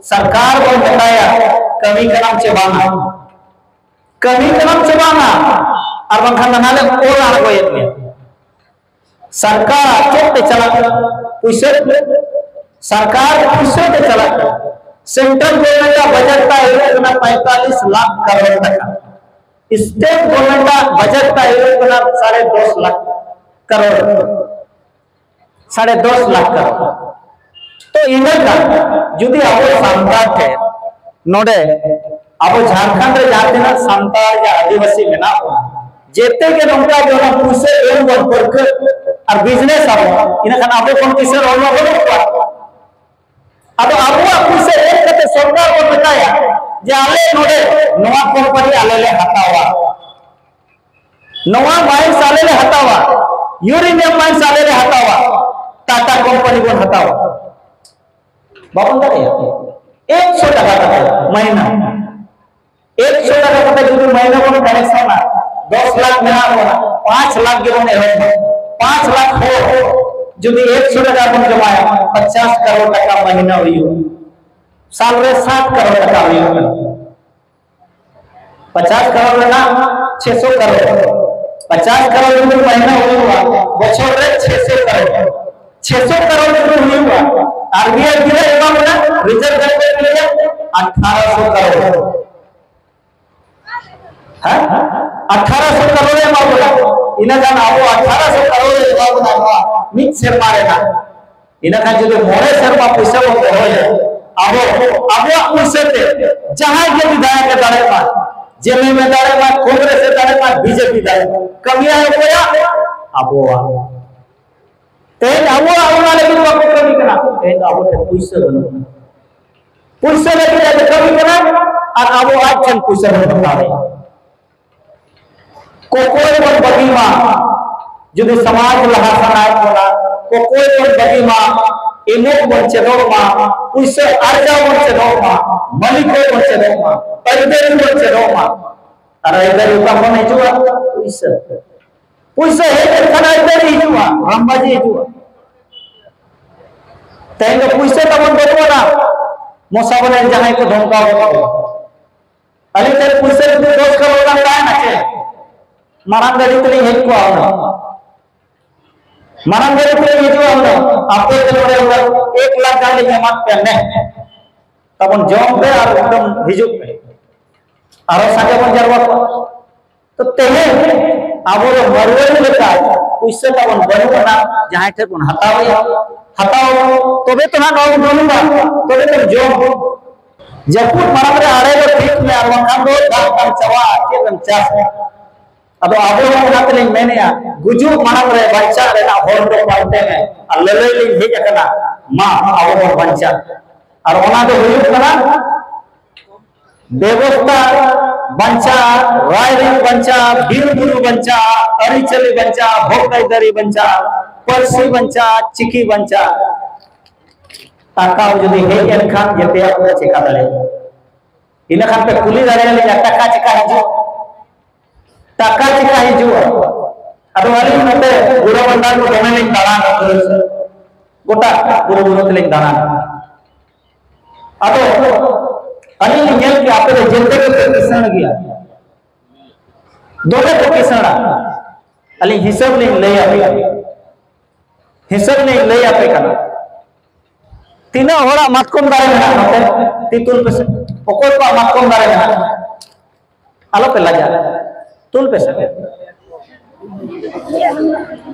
ᱥᱚᱨᱠᱟᱨ ᱵᱚᱱ ᱢᱮᱛᱟᱭᱟ, ᱠᱟᱹᱢᱤ ᱠᱟᱱᱟᱢ ᱪᱮ ᱵᱟᱝᱟ? ᱠᱟᱹᱢᱤ ᱠᱟᱱᱟᱢ ᱪᱮ ᱵᱟᱝᱟ? ᱟᱨ ᱵᱟᱝᱠᱷᱟᱱ ᱫᱚ ᱱᱟᱞᱮ ᱚᱞ ᱟᱬᱜᱚᱭᱮᱫ ᱢᱮᱭᱟ᱾ ᱥᱚᱨᱠᱟᱨ ᱪᱮᱫ ᱛᱮ ᱪᱟᱞᱟᱜ ᱠᱟᱱᱟ? ᱯᱩᱭᱥᱟᱹ᱾ ᱥᱚᱨᱠᱟᱨ ᱯᱩᱭᱥᱟᱹ ᱛᱮ ᱪᱟᱞᱟᱜ ᱠᱟᱱᱟ᱾ ᱥᱮᱱᱴᱨᱟᱞ ᱜᱚᱵᱷᱚᱨᱱᱢᱮᱱᱴ ᱟᱜ ᱵᱟᱡᱮᱴ ᱛᱟᱭ ᱦᱩᱭᱩᱜ ᱠᱟᱱᱟ ᱯᱚᱸᱭᱛᱟᱞᱤᱥ ᱞᱟᱠᱷ ᱠᱟᱨᱳᱲ ᱴᱟᱠᱟ᱾ ᱥᱴᱮᱴ ᱜᱚᱵᱷᱚᱨᱱᱢᱮᱱᱴ ᱟᱜ ᱵᱟᱡᱮᱴ ᱛᱟᱭ ᱦᱩᱭᱩᱜ ᱠᱟᱱᱟ ᱥᱟᱲᱮ ᱫᱚᱥ ᱞᱟᱠᱷ ᱠᱟᱨᱳᱲ᱾ ᱥᱟᱲᱮ ᱫᱚᱥ ᱞᱟᱠᱷ ᱠᱟᱨᱳᱲ᱾ ᱛᱚ ᱤᱱᱟᱹ ᱠᱷᱟᱱ ᱡᱩᱫᱤ ᱟᱵᱚ ᱥᱟᱱᱛᱟᱲ ᱴᱷᱮᱱ ᱱᱚᱰᱮ ᱟᱵᱚ ᱡᱷᱟᱲᱠᱷᱚᱸᱰ ᱨᱮ ᱡᱟᱦᱟᱸ ᱛᱤᱱᱟᱹᱜ ᱥᱟᱱᱛᱟᱲ ᱭᱟ ᱟᱹᱫᱤᱵᱟᱹᱥᱤ ᱢᱮᱱᱟᱜ ᱵᱚᱱᱟ, ᱡᱮᱛᱮ ᱜᱮ ᱱᱚᱝᱠᱟ ᱜᱮ ᱚᱱᱟ ᱯᱩᱭᱥᱟᱹ ᱮᱢ ᱵᱚᱱ ᱯᱟᱹᱨᱠᱟᱹ ᱟᱨ ᱵᱤᱡᱽᱱᱮᱥ ᱟᱵᱚ, ᱤᱱᱟᱹ ᱠᱷᱟᱱ ᱟᱵᱚ ᱠᱷᱚᱱ ᱠᱤᱥᱟᱹᱬ ᱦᱚᱲ ᱢᱟ ᱵᱟᱹᱱᱩᱜ ᱠᱚᱣᱟ᱾ ᱟᱫᱚ ᱟᱵᱚᱣᱟᱜ ᱯᱩᱭᱥᱟᱹ ᱮᱢ ᱠᱟᱛᱮ ᱥᱚᱨᱠᱟᱨ ᱵᱚᱱ ᱢᱮᱛᱟᱭᱟ ᱡᱮ ᱟᱞᱮ ᱱᱚᱰᱮ ᱱᱚᱣᱟ ᱠᱳᱢᱯᱟᱱᱤ ᱟᱞᱮ ᱞᱮ ᱦᱟᱛᱟᱣᱟ, ᱱᱚᱣᱟ ᱢᱟᱭᱤᱱᱥ ᱟᱞᱮ ᱞᱮ ᱦᱟᱛᱟᱣᱟ, ᱭᱩᱨᱮᱱᱤᱭᱟᱢ ᱢᱟᱭᱤᱱᱥ ᱟᱞᱮ ᱞᱮ ᱦᱟᱛᱟᱣᱟ, ᱴᱟᱴᱟ ᱠᱳᱢᱯᱟᱱᱤ ᱵᱚᱱ ᱦᱟᱛᱟᱣᱟ᱾ ᱵᱟᱵᱚᱱ ᱫᱟᱲᱮᱭᱟᱜᱼᱟ᱾ ᱮᱠᱥᱚ ᱴᱟᱠᱟ ᱠᱟᱛᱮ ᱢᱟᱭᱱᱟ, ᱮᱠᱥᱚ ᱴᱟᱠᱟ ᱠᱟᱛᱮ ᱡᱩᱫᱤ ᱢᱟᱭᱱᱟ ᱵᱚᱱ ᱠᱟᱞᱮᱠᱥᱚᱱᱟ, ᱫᱚᱥ ᱞᱟᱠᱷ ᱢᱮᱱᱟᱜ ᱵᱚᱱᱟ, ᱯᱟᱸᱪ ᱞᱟᱠᱷ ᱜᱮᱵᱚᱱ ᱮᱦᱚᱵᱟ, ᱯᱟᱸᱪ ᱞᱟᱠᱷ ᱦᱚᱲ ᱡᱩᱫᱤ ᱮᱠᱥᱚ ᱴᱟᱠᱟ ᱵᱚᱱ ᱡᱚᱢᱟᱭᱟ, ᱯᱚᱪᱟᱥ ᱠᱟᱨᱳᱲ ᱴᱟᱠᱟ ᱢᱟᱭᱱᱟ ᱦᱩᱭᱩᱜᱼᱟ, ᱥᱟᱞ ᱨᱮ ᱥᱟᱛ ᱠᱟᱨᱳᱲ ᱴᱟᱠᱟ ᱦᱩᱭᱩᱜ ᱠᱟᱱᱟ᱾ ᱯᱚᱪᱟᱥ ᱠᱟᱨᱳᱲ ᱨᱮᱱᱟᱜ ᱪᱷᱮᱥᱚ ᱠᱟᱨᱳᱲ, ᱯᱚᱪᱟᱥ ᱠᱟᱨᱳᱲ ᱡᱩᱫᱤ ᱢᱟᱭᱱᱟ ᱦᱩᱭᱩᱜᱼᱟ, ᱵᱚᱪᱷᱚᱨ ᱨᱮ ᱪᱷᱮᱥᱚ ᱠᱟᱨᱳᱲ, ᱪᱷᱮᱥᱚ ᱠᱟᱨᱳᱲ ᱡᱩᱫᱤ ᱦᱩᱭᱩᱜᱼᱟ, ᱟᱨ ᱵᱤ ᱟᱭ ᱵᱤ ᱟᱭ ᱮᱢᱟ ᱵᱚᱱᱟ, ᱨᱤᱡᱟᱨᱵᱷ ᱵᱮᱝᱠ ᱨᱮ ᱞᱟᱹᱭᱟ ᱟᱴᱷᱟᱨᱚᱥᱚ ᱠᱟᱨᱳᱲ᱾ ᱦᱮᱸ? ᱟᱴᱷᱟᱨᱚᱥᱚ ᱠᱟᱨᱳᱲ ᱮ ᱮᱢᱟ ᱵᱚᱱᱟ᱾ ᱤᱱᱟᱹ ᱠᱷᱟᱱ ᱟᱵᱚ ᱟᱴᱷᱟᱨᱚᱥᱚ ᱠᱟᱨᱳᱲ ᱮ ᱮᱢᱟ ᱵᱚᱱᱟ ᱱᱚᱣᱟ ᱢᱤᱫ ᱥᱮᱨᱢᱟ ᱨᱮᱱᱟᱜ᱾ ᱤᱱᱟᱹ ᱠᱷᱟᱱ ᱡᱩᱫᱤ ᱢᱚᱬᱮ ᱥᱮᱨᱢᱟ ᱯᱩᱭᱥᱟᱹ ᱵᱚᱱ ᱫᱚᱦᱚᱭᱟ, ᱟᱵᱚ ᱟᱵᱚᱣᱟᱜ ᱯᱩᱭᱥᱟᱹ ᱛᱮ ᱡᱟᱦᱟᱸᱭ ᱜᱮ ᱵᱤᱫᱷᱟᱭᱚᱠ ᱮ ᱫᱟᱲᱮᱜ ᱢᱟ, ᱡᱮ ᱮᱢ ᱮᱢ ᱮ ᱫᱟᱲᱮᱜ ᱢᱟ, ᱠᱚᱝᱜᱨᱮᱥ ᱮ ᱫᱟᱲᱮᱜ ᱢᱟ, ᱵᱤ ᱡᱮ ᱯᱤ ᱫᱟᱲᱮᱜ ᱢᱟ, ᱠᱟᱹᱢᱤᱭᱟᱭ ᱚᱠᱚᱭᱟᱜ? ᱟᱵᱚᱣᱟᱜ᱾ ᱛᱮᱦᱮᱧ ᱟᱵᱚᱣᱟᱜ ᱚᱱᱟ ᱞᱟᱹᱜᱤᱫ ᱵᱟᱠᱚ ᱠᱟᱹᱢᱤ ᱠᱟᱱᱟ, ᱛᱮᱦᱮᱧ ᱟᱵᱚ ᱴᱷᱮᱱ ᱯᱩᱭᱥᱟᱹ ᱵᱟᱹᱱᱩᱜᱼᱟ᱾ ᱯᱩᱭᱥᱟᱹ ᱞᱟᱹᱜᱤᱫ ᱟᱡ ᱮ ᱠᱟᱹᱢᱤ ᱠᱟᱱᱟ ᱟᱨ ᱟᱵᱚ ᱟᱡ ᱴᱷᱮᱱ ᱯᱩᱭᱥᱟᱹ ᱵᱚᱱ ᱦᱟᱛᱟᱣ ᱮᱫᱟ᱾ ᱠᱚᱠᱚᱭ ᱵᱚᱱ ᱵᱟᱹᱜᱤ ᱢᱟ, ᱡᱩᱫᱤ ᱥᱚᱢᱟᱡᱽ ᱞᱟᱦᱟ ᱥᱟᱱᱟᱭᱮᱫ ᱵᱚᱱᱟ, ᱠᱚᱠᱚᱭ ᱵᱚᱱ ᱵᱟᱹᱜᱤ ᱢᱟ, ᱮᱢᱚᱜ ᱵᱚᱱ ᱪᱮᱫᱚᱜ ᱢᱟ, ᱯᱩᱭᱥᱟᱹ ᱟᱨᱡᱟᱣ ᱵᱚᱱ ᱪᱮᱫᱚᱜ ᱢᱟ, ᱢᱟᱹᱞᱤᱠ ᱵᱚᱱ ᱪᱮᱫᱚᱜ ᱢᱟ, ᱟᱹᱭᱫᱟᱹᱨᱤ ᱵᱚᱱ ᱪᱮᱫᱚᱜ ᱢᱟ᱾ ᱟᱨ ᱟᱹᱭᱫᱟᱹᱨᱤ ᱚᱠᱟ ᱠᱷᱚᱱ ᱦᱤᱡᱩᱜᱼᱟ? ᱯᱩᱭᱥᱟᱹ᱾ ᱯᱩᱭᱥᱟᱹ ᱦᱮᱡ ᱞᱮᱱᱠᱷᱟᱱ ᱟᱹᱭᱫᱟᱹᱨᱤ ᱦᱤᱡᱩᱜᱼᱟ, ᱨᱟᱢᱵᱟᱡᱤ ᱦᱤᱡᱩᱜᱼᱟ᱾ ᱛᱮᱦᱮᱧ ᱫᱚ ᱯᱩᱭᱥᱟᱹ ᱛᱟᱵᱚᱱ ᱵᱟᱹᱱᱩᱜ ᱟᱱᱟ᱾ ᱢᱚᱥᱟ ᱵᱚᱱ ᱮᱱ ᱡᱟᱦᱟᱸᱭ ᱠᱚ ᱫᱷᱚᱢᱠᱟᱣ ᱜᱚᱫ ᱠᱚᱣᱟ᱾ ᱟᱹᱞᱤᱧ ᱴᱷᱮᱱ ᱯᱩᱭᱥᱟᱹ ᱡᱩᱫᱤ ᱫᱚᱥ ᱠᱟᱨᱳᱲ ᱜᱟᱱ ᱛᱟᱦᱮᱱᱟ ᱪᱮ, ᱢᱟᱨᱟᱝ ᱜᱟᱹᱰᱤ ᱛᱮᱞᱤᱧ ᱦᱮᱡ ᱠᱚᱜᱼᱟ ᱦᱩᱱᱟᱹᱝ᱾ ᱢᱟᱨᱟᱝ ᱜᱟᱹᱰᱤ ᱛᱮᱞᱤᱧ ᱦᱤᱡᱩᱜᱼᱟ ᱦᱩᱱᱟᱹᱝ᱾ ᱟᱯᱮ ᱴᱷᱮᱱ ᱱᱚᱰᱮ ᱦᱩᱱᱟᱹᱝ ᱮᱠ ᱞᱟᱠᱷ ᱜᱟᱱ ᱞᱤᱧ ᱮᱢᱟᱫ ᱯᱮᱭᱟ, ᱱᱮ ᱛᱟᱵᱚᱱ ᱡᱚᱢ ᱯᱮ ᱟᱨ ᱮᱠᱫᱚᱢ ᱦᱤᱡᱩᱜ ᱯᱮ᱾ ᱟᱨᱚ ᱥᱟᱸᱜᱮ ᱵᱚᱱ ᱡᱟᱨᱣᱟ ᱠᱚᱣᱟ᱾ ᱛᱚ ᱛᱮᱦᱮᱧ ᱟᱵᱚ ᱫᱚ ᱢᱟᱨᱣᱟᱲᱤ ᱞᱮᱠᱟ ᱯᱩᱭᱥᱟᱹ ᱛᱟᱵᱚᱱ ᱵᱟᱹᱱᱩᱜ ᱟᱱᱟ, ᱡᱟᱦᱟᱸᱭ ᱴᱷᱮᱱ ᱵᱚᱱ ᱦᱟᱛᱟᱣᱮᱜᱼᱟ, ᱦᱟᱛᱟᱣ ᱛᱚᱵᱮ ᱛᱚ ᱱᱟᱜ ᱱᱚᱣᱟ ᱵᱚᱱ ᱡᱚᱢᱟ, ᱛᱚᱵᱮ ᱛᱚ ᱡᱚᱢ᱾ ᱡᱟᱹᱯᱩᱫ ᱢᱟᱲᱟᱝ ᱨᱮ ᱟᱲᱮ ᱫᱚ ᱴᱷᱤᱠ ᱢᱮ, ᱟᱨ ᱵᱟᱝᱠᱷᱟᱱ ᱫᱚ ᱫᱟᱜ ᱛᱟᱢ ᱪᱟᱵᱟᱜᱼᱟ, ᱪᱮᱫ ᱮᱢ ᱪᱟᱥᱟ? ᱟᱫᱚ ᱟᱵᱚ ᱦᱚᱸ ᱚᱱᱟ ᱛᱮᱞᱤᱧ ᱢᱮᱱᱮᱜᱼᱟ, ᱜᱩᱡᱩᱜ ᱢᱟᱲᱟᱝ ᱨᱮ ᱵᱟᱧᱪᱟᱜ ᱨᱮᱱᱟᱜ ᱦᱚᱨ ᱫᱚ ᱯᱟᱱᱛᱮ ᱢᱮ, ᱟᱨ ᱞᱟᱹᱞᱟᱹᱭ ᱞᱤᱧ ᱦᱮᱡ ᱟᱠᱟᱱᱟ, ᱢᱟ ᱟᱵᱚ ᱵᱚᱱ ᱵᱟᱧᱪᱟᱜ᱾ ᱟᱨ ᱚᱱᱟ ᱫᱚ ᱦᱩᱭᱩᱜ ᱠᱟᱱᱟ ᱵᱮᱵᱚᱥᱛᱟ ᱵᱟᱧᱪᱟᱜᱼᱟ, ᱨᱟᱭᱨᱤᱛ ᱵᱟᱧᱪᱟᱜᱼᱟ, ᱵᱤᱨ ᱵᱩᱨᱩ ᱵᱟᱧᱪᱟᱜᱼᱟ, ᱟᱹᱨᱤᱪᱟᱹᱞᱤ ᱵᱟᱧᱪᱟᱜᱼᱟ, ᱦᱚᱠ ᱟᱹᱭᱫᱟᱹᱨᱤ ᱵᱟᱧᱪᱟᱜᱼᱟ, ᱯᱟᱹᱨᱥᱤ ᱵᱟᱧᱪᱟᱜᱼᱟ, ᱪᱤᱠᱤ ᱵᱟᱧᱪᱟᱜᱼᱟ᱾ ᱴᱟᱠᱟ ᱡᱩᱫᱤ ᱦᱮᱡ ᱮᱱᱠᱷᱟᱱ ᱡᱮᱛᱮᱭᱟᱜ ᱵᱚᱱ ᱪᱮᱠᱟ ᱫᱟᱲᱮᱭᱟᱜᱼᱟ᱾ ᱤᱱᱟᱹ ᱠᱷᱟᱱ ᱯᱮ ᱠᱩᱞᱤ ᱫᱟᱲᱮᱭᱟᱞᱤᱧᱟ, ᱴᱟᱠᱟ ᱪᱮᱠᱟ ᱦᱤᱡᱩᱜᱼᱟ? ᱴᱟᱠᱟ ᱪᱮᱠᱟ ᱦᱤᱡᱩᱜᱼᱟ? ᱟᱫᱚ ᱟᱹᱞᱤᱧ ᱱᱚᱛᱮ ᱵᱩᱨᱩ ᱵᱟᱱᱫᱟᱨ ᱠᱚ ᱫᱚᱢᱮ ᱞᱤᱧ ᱫᱟᱬᱟᱱᱟ, ᱜᱚᱴᱟ ᱵᱩᱨᱩ ᱵᱩᱨᱩ ᱛᱮᱞᱤᱧ ᱫᱟᱬᱟᱱᱟ᱾ ᱟᱫᱚ ᱟᱹᱞᱤᱧ ᱞᱤᱧ ᱧᱮᱞ ᱠᱮᱜᱼᱟ, ᱟᱯᱮ ᱫᱚ ᱡᱮᱛᱮ ᱜᱮᱯᱮ ᱠᱤᱥᱟᱹᱬ ᱜᱮᱭᱟ, ᱫᱚᱢᱮ ᱯᱮ ᱠᱤᱥᱟᱹᱬᱟ᱾ ᱟᱹᱞᱤᱧ ᱦᱤᱥᱟᱹᱵ ᱞᱤᱧ ᱞᱟᱹᱭ ᱟᱯᱮᱭᱟ, ᱦᱤᱥᱟᱹᱵ ᱞᱤᱧ ᱞᱟᱹᱭ ᱟᱯᱮ ᱠᱟᱱᱟ᱾ ᱛᱤᱱᱟᱹᱜ ᱦᱚᱲᱟᱜ ᱢᱟᱛᱠᱚᱢ ᱫᱟᱨᱮ ᱢᱮᱱᱟᱜᱼᱟ ᱱᱚᱛᱮ? ᱛᱤ ᱛᱩᱞ ᱯᱮᱥᱮ᱾ ᱚᱠᱚᱭ ᱠᱚᱣᱟᱜ ᱢᱟᱛᱠᱚᱢ ᱫᱟᱨᱮ ᱢᱮᱱᱟᱜᱼᱟ? ᱟᱞᱚᱯᱮ ᱞᱟᱡᱟᱜᱼᱟ, ᱛᱩᱞ ᱯᱮᱥᱮ᱾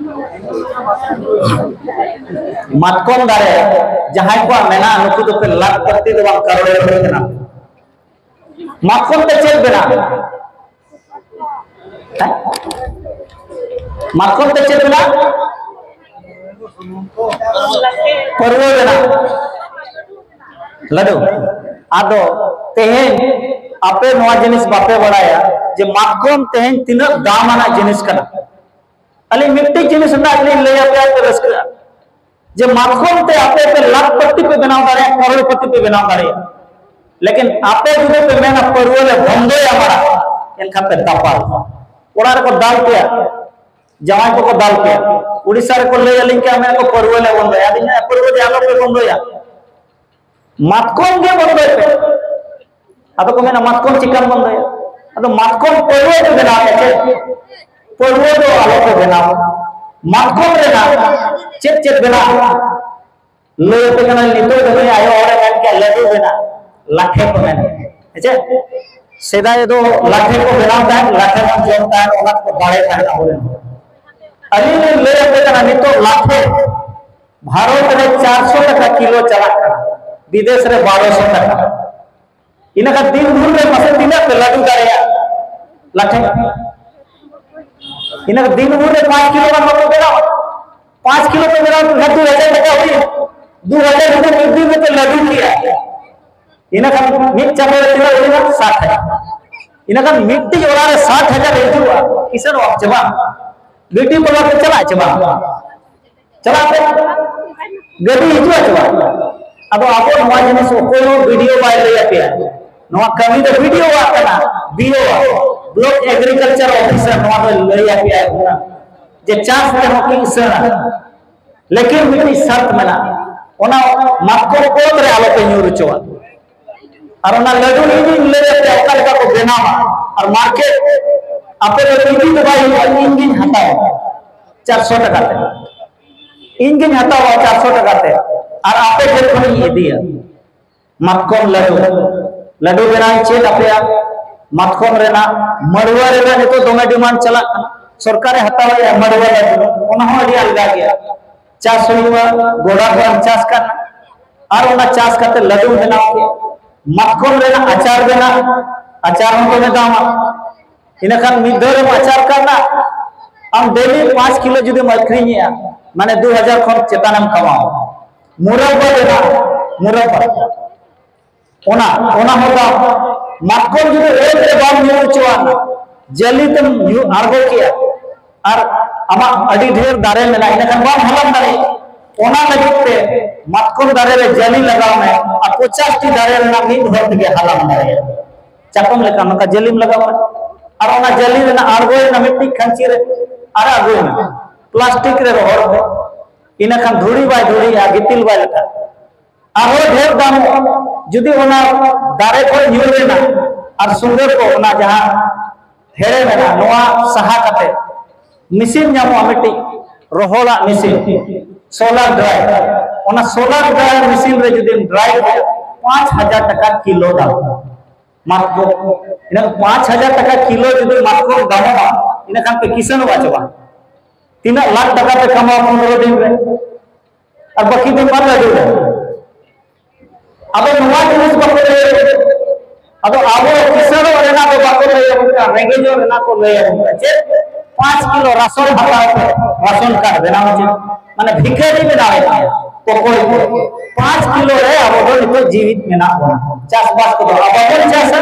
ᱢᱟᱛᱠᱚᱢ ᱫᱟᱨᱮ ᱡᱟᱦᱟᱸᱭ ᱠᱚᱣᱟᱜ ᱢᱮᱱᱟᱜᱼᱟ, ᱱᱩᱠᱩ ᱫᱚᱯᱮ ᱞᱟᱠᱷᱯᱟᱛᱤ ᱫᱚ ᱵᱟᱝ, ᱠᱟᱨᱳᱲᱯᱟᱛᱤ ᱠᱟᱱᱟ᱾ ᱢᱟᱛᱠᱚᱢ ᱛᱮ ᱪᱮᱫ ᱵᱮᱱᱟᱜᱼᱟ? ᱦᱮᱸ? ᱢᱟᱛᱠᱚᱢ ᱛᱮ ᱪᱮᱫ ᱵᱮᱱᱟᱜᱼᱟ? ᱯᱟᱹᱨᱣᱟᱹ ᱵᱮᱱᱟᱜᱼᱟ, ᱞᱟᱹᱰᱩ᱾ ᱟᱫᱚ ᱛᱮᱦᱮᱧ ᱟᱯᱮ ᱱᱚᱣᱟ ᱡᱤᱱᱤᱥ ᱵᱟᱯᱮ ᱵᱟᱲᱟᱭᱟ ᱡᱮ ᱢᱟᱛᱠᱚᱢ ᱛᱮᱦᱮᱧ ᱛᱤᱱᱟᱹᱜ ᱫᱟᱢ ᱟᱱᱟᱜ ᱡᱤᱱᱤᱥ ᱠᱟᱱᱟ᱾ ᱟᱹᱞᱤᱧ ᱢᱤᱫᱴᱤᱡ ᱡᱤᱱᱤᱥ ᱨᱮᱱᱟᱜ ᱞᱤᱧ ᱞᱟᱹᱭ ᱟᱯᱮᱭᱟ, ᱯᱮ ᱨᱟᱹᱥᱠᱟᱹᱜᱼᱟ ᱡᱮ ᱢᱟᱛᱠᱚᱢ ᱛᱮ ᱟᱯᱮ ᱯᱮ ᱞᱟᱠᱷᱯᱟᱛᱤ ᱯᱮ ᱵᱮᱱᱟᱣ ᱫᱟᱲᱮᱭᱟᱜᱼᱟ, ᱠᱟᱨᱳᱲᱯᱟᱛᱤ ᱯᱮ ᱵᱮᱱᱟᱣ ᱫᱟᱲᱮᱭᱟᱜᱼᱟ, ᱞᱮᱠᱤᱱ ᱟᱯᱮ ᱡᱩᱫᱤ ᱯᱮ ᱢᱮᱱᱟ ᱯᱟᱹᱨᱣᱟᱹ ᱞᱮ ᱵᱚᱱᱫᱚᱭᱟ ᱢᱟᱲᱟᱝ, ᱮᱱᱠᱷᱟᱱ ᱯᱮ ᱫᱟᱯᱟᱞ᱾ ᱚᱲᱟᱜ ᱨᱮᱠᱚ ᱫᱟᱞ ᱯᱮᱭᱟ, ᱡᱟᱶᱟᱭ ᱠᱚᱠᱚ ᱫᱟᱞ ᱠᱮᱭᱟ᱾ ᱩᱲᱤᱥᱥᱟ ᱨᱮᱠᱚ ᱞᱟᱹᱭ ᱟᱹᱞᱤᱧ ᱠᱟᱱᱟ, ᱢᱮᱱᱟ ᱠᱚ, "ᱯᱟᱹᱨᱣᱟᱹ ᱞᱮ ᱵᱚᱱᱫᱚᱭᱟ", ᱟᱫᱚᱧ ᱢᱮᱱᱟ, "ᱯᱟᱹᱨᱣᱟᱹ ᱫᱚ ᱟᱞᱚ ᱯᱮ ᱵᱚᱱᱫᱚᱭᱟ, ᱢᱟᱛᱠᱚᱢ ᱜᱮ ᱵᱚᱱᱫᱚᱭ ᱯᱮ᱾" ᱟᱫᱚ ᱠᱚ ᱢᱮᱱᱟ, "ᱢᱟᱛᱠᱚᱢ ᱪᱤᱠᱟᱹᱢ ᱵᱚᱱᱫᱚᱭᱟ?" ᱟᱫᱚ ᱢᱟᱛᱠᱚᱢ ᱯᱟᱹᱨᱣᱟᱹ ᱯᱮ ᱵᱮᱱᱟᱣᱮᱫᱼᱟ ᱪᱮᱫ? ᱯᱟᱹᱨᱣᱟᱹ ᱫᱚ ᱟᱞᱚ ᱯᱮ ᱵᱮᱱᱟᱣᱟ᱾ ᱢᱟᱛᱠᱚᱢ ᱨᱮᱱᱟᱜ ᱪᱮᱫ ᱪᱮᱫ ᱵᱮᱱᱟᱜᱼᱟ? ᱞᱟᱹᱭ ᱟᱯᱮ ᱠᱟᱱᱟ, ᱱᱤᱛᱚᱜ ᱫᱚ ᱱᱩᱭ ᱟᱭᱳ ᱦᱚᱲᱮ ᱢᱮᱱ ᱠᱮᱫ, ᱞᱟᱹᱰᱩ ᱵᱮᱱᱟᱜ, ᱞᱟᱴᱷᱮ ᱠᱚ ᱢᱮᱱᱟ᱾ ᱦᱮᱸ ᱪᱮ? ᱥᱮᱫᱟᱭ ᱫᱚ ᱞᱟᱴᱷᱮ ᱠᱚ ᱵᱮᱱᱟᱣ ᱛᱟᱦᱮᱸᱫ, ᱞᱟᱴᱷᱮ ᱵᱚᱱ ᱡᱚᱢ ᱛᱟᱦᱮᱸᱫ, ᱚᱱᱟ ᱠᱚ ᱵᱟᱲᱟᱭ ᱛᱟᱦᱮᱸᱫ ᱟᱵᱚᱨᱮᱱ᱾ ᱟᱹᱞᱤᱧ ᱞᱤᱧ ᱞᱟᱹᱭ ᱟᱯᱮ ᱠᱟᱱᱟ, ᱱᱤᱛᱚᱜ ᱞᱟᱴᱷᱮ ᱵᱷᱟᱨᱚᱛ ᱨᱮ ᱪᱟᱨᱥᱚ ᱴᱟᱠᱟ ᱠᱤᱞᱳ ᱪᱟᱞᱟᱜ ᱠᱟᱱᱟ, ᱵᱤᱫᱮᱥ ᱨᱮ ᱵᱟᱨᱚᱥᱚ ᱴᱟᱠᱟ᱾ ᱤᱱᱟᱹ ᱠᱷᱟᱱ ᱫᱤᱱ ᱵᱷᱳᱨ ᱨᱮ ᱢᱟᱥᱮ ᱛᱤᱱᱟᱹᱜ ᱯᱮ ᱞᱟᱹᱰᱩ ᱫᱟᱲᱮᱭᱟᱜᱼᱟ ᱞᱟᱴᱷᱮ? ᱤᱱᱟᱹ ᱠᱷᱟᱱ ᱫᱤᱱ ᱵᱷᱳᱨ ᱨᱮ ᱯᱟᱸᱪ ᱠᱤᱞᱳ ᱜᱟᱱ ᱵᱟᱠᱚ ᱵᱮᱱᱟᱣᱟ? ᱯᱟᱸᱪ ᱠᱤᱞᱳ ᱯᱮ ᱵᱮᱱᱟᱣ ᱞᱮᱠᱷᱟᱱ ᱫᱩ ᱦᱟᱡᱟᱨ ᱴᱟᱠᱟ ᱦᱩᱭᱩᱜᱼᱟ᱾ ᱫᱩ ᱦᱟᱡᱟᱨ ᱡᱩᱫᱤ ᱢᱤᱫ ᱫᱤᱱ ᱨᱮᱯᱮ ᱞᱟᱹᱰᱩ ᱠᱮᱜᱼᱟ, ᱤᱱᱟᱹ ᱠᱷᱟᱱ ᱢᱤᱫ ᱪᱟᱸᱫᱳ ᱨᱮ ᱛᱤᱱᱟᱹᱜ ᱦᱩᱭᱱᱟ? ᱥᱟᱴ ᱦᱟᱡᱟᱨ᱾ ᱤᱱᱟᱹ ᱠᱷᱟᱱ ᱢᱤᱫᱴᱤᱡ ᱚᱲᱟᱜ ᱨᱮ ᱥᱟᱴ ᱦᱟᱡᱟᱨ ᱦᱤᱡᱩᱜᱼᱟ, ᱠᱤᱥᱟᱹᱬ ᱚᱲᱟᱜ ᱪᱮ ᱵᱟᱝ? ᱵᱤᱭᱩᱴᱤ ᱯᱟᱨᱞᱟᱨ ᱯᱮ ᱪᱟᱞᱟᱜᱼᱟ ᱪᱮ ᱵᱟᱝ? ᱪᱟᱞᱟᱜ ᱯᱮ, ᱜᱟᱹᱰᱤ ᱦᱤᱡᱩᱜᱼᱟ ᱪᱮ ᱵᱟᱝ? ᱟᱫᱚ ᱟᱵᱚ ᱱᱚᱣᱟ ᱡᱤᱱᱤᱥ ᱚᱠᱚᱭ ᱦᱚᱸ ᱵᱤᱰᱤᱳ ᱵᱟᱭ ᱞᱟᱹᱭ ᱟᱯᱮᱭᱟ, ᱱᱚᱣᱟ ᱠᱟᱹᱢᱤ ᱫᱚ ᱵᱤᱰᱤᱳ ᱟᱜ ᱠᱟᱱᱟ, B O, block agriculture officer ᱱᱚᱣᱟ ᱫᱚ ᱞᱟᱹᱭ ᱟᱯᱮᱭᱟ ᱡᱮ ᱪᱟᱥ ᱛᱮᱦᱚᱸ ᱠᱤᱥᱟᱹᱬᱟ, ᱞᱮᱠᱤᱱ ᱢᱤᱫᱴᱤᱡ ᱥᱟᱨᱛ ᱢᱮᱱᱟᱜᱼᱟ, ᱚᱱᱟ ᱢᱟᱛᱠᱚᱢ ᱚᱛ ᱨᱮ ᱟᱞᱚ ᱯᱮ ᱧᱩᱨ ᱦᱚᱪᱚᱣᱟᱜ᱾ ᱟᱨ ᱚᱱᱟ ᱞᱟᱹᱰᱩ ᱤᱧᱤᱧ ᱞᱟᱹᱭ ᱟᱯᱮᱭᱟ ᱚᱠᱟ ᱞᱮᱠᱟ ᱠᱚ ᱵᱮᱱᱟᱣᱟ, ᱟᱨ ᱢᱟᱨᱠᱮᱴ ᱟᱯᱮ ᱫᱚ ᱤᱫᱤ ᱫᱚ ᱵᱟᱭ ᱦᱩᱭᱩᱜᱼᱟ, ᱤᱧ ᱜᱤᱧ ᱦᱟᱛᱟᱣᱟ ᱪᱟᱨᱥᱚ ᱴᱟᱠᱟ ᱛᱮ, ᱤᱧ ᱜᱤᱧ ᱦᱟᱛᱟᱣᱟ ᱪᱟᱨᱥᱚ ᱴᱟᱠᱟ ᱛᱮ, ᱟᱨ ᱟᱯᱮ ᱴᱷᱮᱱ ᱠᱷᱚᱱᱤᱧ ᱤᱫᱤᱭᱟ᱾ ᱢᱟᱛᱠᱚᱢ ᱞᱟᱹᱰᱩ, ᱞᱟᱹᱰᱩ ᱵᱮᱱᱟᱣ ᱤᱧ ᱪᱮᱫ ᱟᱯᱮᱭᱟ᱾ ᱢᱟᱛᱠᱚᱢ ᱨᱮᱱᱟᱜ, ᱢᱟᱹᱲᱣᱟᱹ ᱨᱮᱱᱟᱜ ᱱᱤᱛᱚᱜ ᱫᱚᱢᱮ ᱰᱤᱢᱟᱱᱰ ᱪᱟᱞᱟᱜ ᱠᱟᱱᱟ, ᱥᱚᱨᱠᱟᱨᱮ ᱦᱟᱛᱟᱣᱮᱫᱼᱟ ᱢᱟᱹᱲᱣᱟᱹ ᱞᱟᱹᱰᱩ, ᱚᱱᱟ ᱦᱚᱸ ᱟᱹᱰᱤ ᱟᱞᱜᱟ ᱜᱮᱭᱟ᱾ ᱪᱟᱥ ᱦᱩᱭᱩᱜᱼᱟ, ᱜᱚᱰᱟ ᱠᱚᱨᱮᱢ ᱪᱟᱥ ᱠᱟᱜᱼᱟ, ᱟᱨ ᱚᱱᱟ ᱪᱟᱥ ᱠᱟᱛᱮ ᱞᱟᱹᱰᱩᱢ ᱵᱮᱱᱟᱣ ᱠᱮᱫᱼᱟ᱾ ᱢᱟᱛᱠᱚᱢ ᱨᱮᱱᱟᱜ ᱟᱪᱟᱨ ᱵᱮᱱᱟᱣ, ᱟᱪᱟᱨ ᱦᱚᱸ ᱫᱚᱢᱮ ᱫᱟᱢᱟ᱾ ᱤᱱᱟᱹᱠᱷᱟᱱ ᱢᱤᱫ ᱫᱷᱟᱣ ᱨᱮᱢ ᱟᱪᱟᱨ ᱠᱟᱜ ᱱᱟ, ᱟᱢ ᱰᱮᱞᱤ ᱯᱟᱸᱪ ᱠᱤᱞᱳ ᱡᱩᱫᱤᱢ ᱟᱹᱠᱷᱨᱤᱧᱮᱜᱼᱟ, ᱢᱟᱱᱮ ᱫᱩ ᱦᱟᱡᱟᱨ ᱠᱷᱚᱱ ᱪᱮᱛᱟᱱᱮᱢ ᱠᱟᱢᱟᱣᱟ᱾ ᱢᱩᱨᱟᱵᱵᱟ ᱵᱮᱱᱟᱣ, ᱢᱩᱨᱟᱵᱵᱟ, ᱚᱱᱟ, ᱚᱱᱟ ᱦᱚᱸ ᱫᱟᱢ᱾ ᱢᱟᱛᱠᱚᱢ ᱡᱩᱫᱤ ᱚᱛ ᱨᱮ ᱵᱟᱢ ᱧᱩᱨ ᱦᱚᱪᱚᱣᱟᱜᱼᱟ, ᱡᱟᱹᱞᱤ ᱛᱮᱢ ᱧᱩ ᱟᱬᱜᱚ ᱠᱮᱜᱼᱟ, ᱟᱨ ᱟᱢᱟᱜ ᱟᱹᱰᱤ ᱰᱷᱮᱨ ᱫᱟᱨᱮ ᱢᱮᱱᱟᱜᱼᱟ, ᱤᱱᱟᱹᱠᱷᱟᱱ ᱵᱟᱢ ᱦᱟᱞᱟᱝ ᱫᱟᱲᱮᱭᱟᱜᱼᱟ᱾ ᱚᱱᱟ ᱞᱟᱹᱜᱤᱫ ᱛᱮ ᱢᱟᱛᱠᱚᱢ ᱫᱟᱨᱮ ᱨᱮ ᱡᱟᱹᱞᱤ ᱞᱟᱜᱟᱣ ᱢᱮ, ᱟᱨ ᱯᱚᱪᱟᱥ ᱴᱤ ᱫᱟᱨᱮ ᱨᱮᱱᱟᱜ ᱢᱤᱫ ᱦᱚᱲ ᱛᱮᱜᱮ ᱦᱟᱞᱟᱝ ᱫᱟᱲᱮᱭᱟᱜᱼᱟ᱾ ᱪᱟᱠᱚᱢ ᱞᱮᱠᱟ ᱱᱚᱝᱠᱟ ᱡᱟᱹᱞᱤᱢ ᱞᱟᱜᱟᱣᱟ, ᱟᱨ ᱚᱱᱟ ᱡᱟᱹᱞᱤ ᱨᱮᱱᱟᱜ ᱟᱬᱜᱚᱭᱮᱱᱟ ᱢᱤᱫᱴᱤᱡ ᱠᱷᱟᱹᱧᱪᱤ ᱨᱮ, ᱟᱨᱟᱜ ᱟᱹᱜᱩᱭ ᱢᱮ, ᱯᱞᱟᱥᱴᱤᱠ ᱨᱮ ᱨᱚᱦᱚᱲ ᱢᱮ, ᱤᱱᱟᱹᱠᱷᱟᱱ ᱫᱷᱩᱲᱤ ᱵᱟᱭ ᱫᱷᱩᱲᱤᱜᱼᱟ, ᱜᱤᱛᱤᱞ ᱵᱟᱭ ᱞᱟᱴᱷᱟᱜᱼᱟ᱾ ᱟᱨᱦᱚᱸ ᱰᱷᱮᱨ ᱫᱟᱢᱚᱜᱼᱟ᱾ ᱡᱩᱫᱤ ᱚᱱᱟ ᱫᱟᱨᱮ ᱠᱷᱚᱱ ᱧᱩᱨ ᱮᱱᱟ ᱟᱨ ᱥᱩᱜᱟᱹᱨ ᱠᱚ, ᱚᱱᱟ ᱡᱟᱦᱟᱸ ᱦᱮᱲᱮ ᱢᱮᱱᱟᱜᱼᱟ, ᱱᱚᱣᱟ ᱥᱟᱦᱟ ᱠᱟᱛᱮ ᱢᱮᱥᱤᱱ ᱧᱟᱢᱚᱜᱼᱟ, ᱢᱤᱫᱴᱤᱡ ᱨᱚᱦᱚᱲᱟᱜ ᱢᱮᱥᱤᱱ, ᱥᱳᱞᱟᱨ ᱰᱨᱟᱭᱟᱨ᱾ ᱚᱱᱟ ᱥᱳᱞᱟᱨ ᱰᱨᱟᱭᱟᱨ ᱢᱮᱥᱤᱱ ᱨᱮ ᱡᱩᱫᱤᱢ ᱰᱨᱟᱭ ᱠᱷᱟᱱ, ᱯᱟᱸᱪ ᱦᱟᱡᱟᱨ ᱴᱟᱠᱟ ᱠᱤᱞᱳ ᱫᱟᱢ᱾ ᱢᱟᱛᱠᱚᱢ, ᱤᱱᱟᱹ ᱯᱟᱸᱪ ᱦᱟᱡᱟᱨ ᱴᱟᱠᱟ ᱠᱤᱞᱳ ᱡᱩᱫᱤ ᱢᱟᱛᱠᱚᱢ ᱫᱟᱢᱚᱜᱼᱟ, ᱤᱱᱟᱹ ᱠᱷᱟᱱ ᱯᱮ ᱠᱤᱥᱟᱹᱬᱚᱜᱼᱟ ᱪᱮ ᱵᱟᱝ? ᱛᱤᱱᱟᱹᱜ ᱞᱟᱠᱷ ᱴᱟᱠᱟ ᱯᱮ ᱠᱟᱢᱟᱣᱟ ᱯᱚᱱᱨᱚ ᱫᱤᱱ ᱨᱮ? ᱟᱨ ᱵᱟᱹᱠᱤ ᱫᱚ ᱵᱟᱝ ᱞᱟᱹᱰᱩ᱾ ᱟᱫᱚ ᱱᱚᱣᱟ ᱡᱤᱱᱤᱥ ᱵᱟᱠᱚ ᱞᱟᱹᱭᱟ᱾ ᱟᱫᱚ ᱟᱵᱚ ᱠᱤᱥᱟᱹᱬᱚᱜ ᱨᱮᱱᱟᱜ ᱫᱚ ᱵᱟᱠᱚ ᱞᱟᱹᱭ ᱟᱵᱚᱱ ᱠᱟᱱᱟ, ᱨᱮᱸᱜᱮᱡᱚᱜ ᱨᱮᱱᱟᱜ ᱠᱚ ᱞᱟᱹᱭ ᱟᱵᱚᱱ ᱠᱟᱱᱟ᱾ ᱪᱮᱫ? ᱯᱟᱸᱪ ᱠᱤᱞᱳ ᱨᱟᱥᱚᱱ ᱦᱟᱛᱟᱣ ᱯᱮ, ᱨᱟᱥᱚᱱ ᱠᱟᱨᱰ ᱵᱮᱱᱟᱣ ᱪᱮᱫ? ᱢᱟᱱᱮ ᱵᱷᱤᱠᱟᱨᱤ ᱵᱮᱱᱟᱣ ᱮᱱᱟ ᱚᱠᱚᱭ ᱠᱚ᱾ ᱯᱟᱸᱪ ᱠᱤᱞᱳ ᱨᱮ ᱟᱵᱚ ᱫᱚ ᱱᱤᱛᱚᱜ ᱡᱤᱣᱤᱫ ᱢᱮᱱᱟᱜ ᱵᱚᱱᱟ᱾ ᱪᱟᱥᱵᱟᱥ ᱠᱚᱫᱚ ᱟᱵᱚ ᱵᱚᱱ ᱪᱟᱥᱟ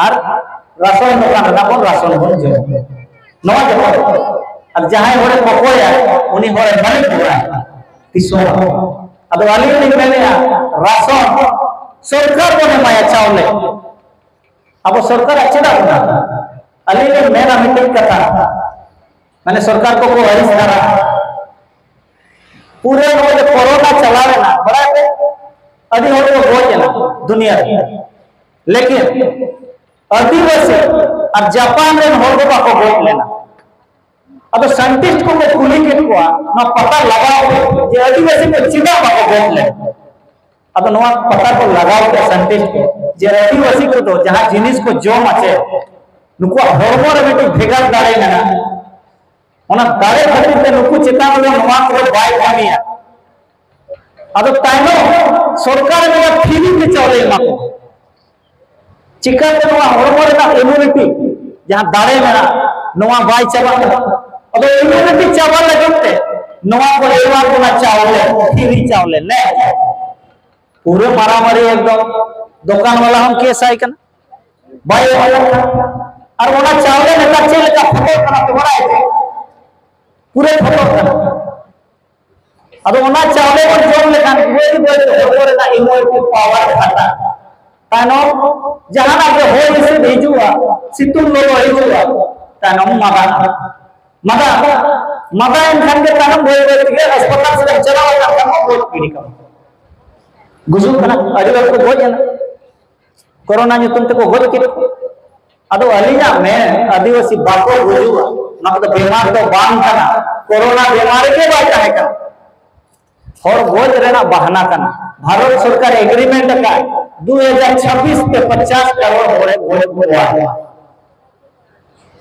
ᱟᱨ ᱨᱟᱥᱚᱱ ᱫᱚᱠᱟᱱ ᱨᱮᱱᱟᱜ ᱵᱚᱱ ᱨᱟᱥᱚᱱ ᱵᱚᱱ ᱡᱚᱢᱟ᱾ ᱱᱚᱣᱟ ᱡᱚᱛᱚ᱾ ᱟᱨ ᱡᱟᱦᱟᱸᱭ ᱦᱚᱲᱮ ᱠᱚᱠᱚᱭᱟ, ᱩᱱᱤ ᱦᱚᱲᱮ ᱢᱟᱹᱞᱤᱠ ᱠᱚᱣᱟ ᱫᱤᱥᱚᱢ᱾ ᱟᱫᱚ ᱟᱹᱞᱤᱧ ᱞᱤᱧ ᱢᱮᱱᱮᱫᱼᱟ, ᱨᱟᱥᱚᱱ ᱥᱚᱨᱠᱟᱨ ᱵᱚᱱ ᱮᱢᱟᱭᱟ, ᱪᱟᱣᱞᱮ᱾ ᱟᱵᱚ ᱥᱚᱨᱠᱟᱨᱟᱜ ᱪᱮᱫᱟᱜ ᱵᱚᱱ ᱮᱢᱟ? ᱟᱹᱞᱤᱧ ᱞᱤᱧ ᱢᱮᱱᱟ ᱢᱤᱫᱴᱮᱡ ᱠᱟᱛᱷᱟ, ᱢᱟᱱᱮ ᱥᱚᱨᱠᱟᱨ ᱠᱚᱠᱚ ᱟᱹᱲᱤᱥ ᱫᱷᱟᱨᱟ᱾ ᱯᱩᱨᱟᱹ ᱱᱚᱜᱼᱚᱭ ᱡᱮ ᱠᱳᱨᱳᱱᱟ ᱪᱟᱞᱟᱣ ᱮᱱᱟ, ᱵᱟᱲᱟᱭ ᱯᱮ, ᱟᱹᱰᱤ ᱦᱚᱲ ᱠᱚ ᱜᱚᱡ ᱮᱱᱟ ᱫᱩᱱᱤᱭᱟᱹ ᱨᱮ, ᱞᱮᱠᱤᱱ ᱟᱹᱫᱤᱵᱟᱹᱥᱤ ᱟᱨ ᱡᱟᱯᱟᱱ ᱨᱮᱱ ᱦᱚᱲ ᱫᱚ ᱵᱟᱠᱚ ᱜᱚᱡ ᱞᱮᱱᱟ᱾ ᱟᱫᱚ ᱥᱟᱭᱮᱱᱴᱤᱥᱴ ᱠᱚᱠᱚ ᱠᱩᱞᱤ ᱠᱮᱫ ᱠᱚᱣᱟ, ᱱᱚᱣᱟ ᱯᱟᱛᱟ ᱞᱟᱜᱟᱣ ᱯᱮ ᱡᱮ ᱟᱹᱫᱤᱵᱟᱹᱥᱤ ᱠᱚ ᱪᱮᱫᱟᱜ ᱵᱟᱠᱚ ᱜᱚᱡ ᱞᱮᱱᱟ᱾ ᱟᱫᱚ ᱱᱚᱣᱟ ᱯᱟᱛᱟ ᱠᱚ ᱞᱟᱜᱟᱣ ᱠᱮᱫᱟ ᱥᱟᱭᱮᱱᱴᱤᱥᱴ ᱠᱚ, ᱡᱮ ᱟᱹᱫᱤᱵᱟᱹᱥᱤ ᱠᱚᱫᱚ ᱡᱟᱦᱟᱸ ᱡᱤᱱᱤᱥ ᱠᱚ ᱡᱚᱢᱟ ᱪᱮ, ᱱᱩᱠᱩᱣᱟᱜ ᱦᱚᱲᱢᱚ ᱨᱮ ᱢᱤᱫᱴᱤᱡ ᱵᱷᱮᱜᱟᱨ ᱫᱟᱲᱮ ᱢᱮᱱᱟᱜᱼᱟ᱾ ᱚᱱᱟ ᱫᱟᱲᱮ ᱠᱷᱟᱹᱛᱤᱨ ᱛᱮ ᱱᱩᱠᱩ ᱪᱮᱛᱟᱱ ᱨᱮ ᱱᱚᱣᱟ ᱠᱚᱫᱚ ᱵᱟᱭ ᱠᱟᱹᱢᱤᱭᱟ᱾ ᱟᱫᱚ ᱛᱟᱭᱱᱚᱢ ᱥᱚᱨᱠᱟᱨ ᱱᱚᱣᱟ ᱯᱷᱤᱨᱤ ᱛᱮ ᱪᱟᱣᱞᱮ ᱮᱢᱟ ᱠᱚ᱾ ᱪᱤᱠᱟᱹᱛᱮ ᱱᱚᱣᱟ ᱦᱚᱲᱢᱚ ᱨᱮᱱᱟᱜ ᱤᱢᱤᱭᱩᱱᱤᱴᱤ, ᱡᱟᱦᱟᱸ ᱫᱟᱲᱮ ᱢᱮᱱᱟᱜᱼᱟ, ᱱᱚᱣᱟ ᱵᱟᱭ ᱪᱟᱵᱟᱜ ᱠᱟᱱᱟ? ᱟᱫᱚ ᱤᱢᱤᱭᱩᱱᱤᱴᱤ ᱪᱟᱵᱟ ᱞᱟᱹᱜᱤᱫ ᱛᱮ ᱱᱚᱣᱟ ᱠᱚ ᱮᱢᱟ ᱠᱚ ᱠᱟᱱᱟ ᱪᱟᱣᱞᱮ, ᱯᱷᱤᱨᱤ ᱪᱟᱣᱞᱮ ᱱᱮ᱾ ᱯᱩᱨᱟᱹ ᱢᱟᱨᱟᱢᱟᱨᱤ ᱮᱠᱫᱚᱢ, ᱫᱚᱠᱟᱱ ᱵᱟᱞᱟ ᱦᱚᱸ ᱠᱮᱥ ᱟᱭ ᱠᱟᱱᱟ, ᱵᱟᱭ ᱮᱢᱟ ᱠᱚ ᱠᱟᱱᱟ᱾ ᱟᱨ ᱚᱱᱟ ᱪᱟᱣᱞᱮ ᱱᱮᱛᱟᱨ ᱪᱮᱫ ᱞᱮᱠᱟ ᱯᱷᱚᱴᱚᱜ ᱠᱟᱱᱟ ᱯᱮ ᱵᱟᱲᱟᱭ ᱛᱮ? ᱯᱩᱨᱟᱹ ᱯᱷᱚᱴᱚᱜ ᱠᱟᱱᱟ᱾ ᱟᱫᱚ ᱚᱱᱟ ᱪᱟᱣᱞᱮ ᱵᱚᱱ ᱡᱚᱢ ᱞᱮᱠᱷᱟᱱ ᱵᱟᱹᱭ ᱵᱟᱹᱭ ᱛᱮ ᱦᱚᱲᱢᱚ ᱨᱮᱱᱟᱜ ᱤᱢᱤᱭᱩᱱᱤᱴᱤ ᱯᱟᱣᱟᱨ ᱜᱷᱟᱴᱟ᱾ ᱛᱟᱭᱱᱚᱢ ᱡᱟᱦᱟᱱᱟᱜ ᱜᱮ ᱦᱚᱭ ᱦᱤᱸᱥᱤᱫ ᱦᱤᱡᱩᱜᱼᱟ, ᱥᱤᱛᱩᱝ ᱞᱚᱞᱚ ᱦᱤᱡᱩᱜᱼᱟ, ᱛᱟᱭᱱᱚᱢ ᱢᱟᱨᱟᱜᱼᱟ᱾ ᱢᱟᱫᱟ, ᱢᱟᱫᱟ ᱮᱱᱠᱷᱟᱱ ᱜᱮ ᱛᱟᱭᱱᱚᱢ ᱵᱟᱹᱭ ᱵᱟᱹᱭ ᱛᱮᱜᱮ ᱦᱟᱥᱯᱟᱛᱟᱞ ᱥᱮᱫ ᱮᱢ ᱪᱟᱞᱟᱣ ᱞᱮᱱᱠᱷᱟᱱ ᱦᱚᱸ ᱜᱚᱡ ᱜᱤᱰᱤ ᱠᱟᱢᱟ᱾ ᱜᱩᱡᱩᱜ ᱠᱟᱱᱟ, ᱟᱹᱰᱤ ᱦᱚᱲ ᱠᱚ ᱜᱚᱡ ᱮᱱᱟ, ᱠᱳᱨᱳᱱᱟ ᱧᱩᱛᱩᱢ ᱛᱮᱠᱚ ᱜᱚᱡ ᱠᱮᱫ ᱠᱚ᱾ ᱟᱫᱚ ᱟᱹᱞᱤᱧᱟᱜ ᱢᱮᱱ, ᱟᱹᱫᱤᱵᱟᱹᱥᱤ ᱵᱟᱠᱚ ᱜᱩᱡᱩᱜᱼᱟ, ᱚᱱᱟ ᱠᱚᱫᱚ ᱵᱮᱢᱟᱨ ᱫᱚ ᱵᱟᱝ ᱠᱟᱱᱟ, ᱠᱳᱨᱳᱱᱟ ᱵᱮᱢᱟᱨ ᱨᱮᱜᱮ ᱵᱟᱭ ᱛᱟᱦᱮᱸ ᱠᱟᱱᱟ᱾ ᱦᱚᱲ ᱜᱚᱡ ᱨᱮᱱᱟᱜ ᱵᱟᱦᱟᱱᱟ ᱠᱟᱱᱟ᱾ ᱵᱷᱟᱨᱚᱛ ᱥᱚᱨᱠᱟᱨ ᱮᱜᱽᱨᱤᱢᱮᱱᱴ ᱟᱠᱟᱫ, ᱫᱩ ᱦᱟᱡᱟᱨ ᱪᱷᱟᱵᱵᱤᱥ ᱛᱮ ᱯᱚᱧᱪᱟᱥ ᱠᱟᱨᱳᱲ ᱦᱚᱲᱮ ᱜᱚᱡ ᱠᱚᱣᱟ᱾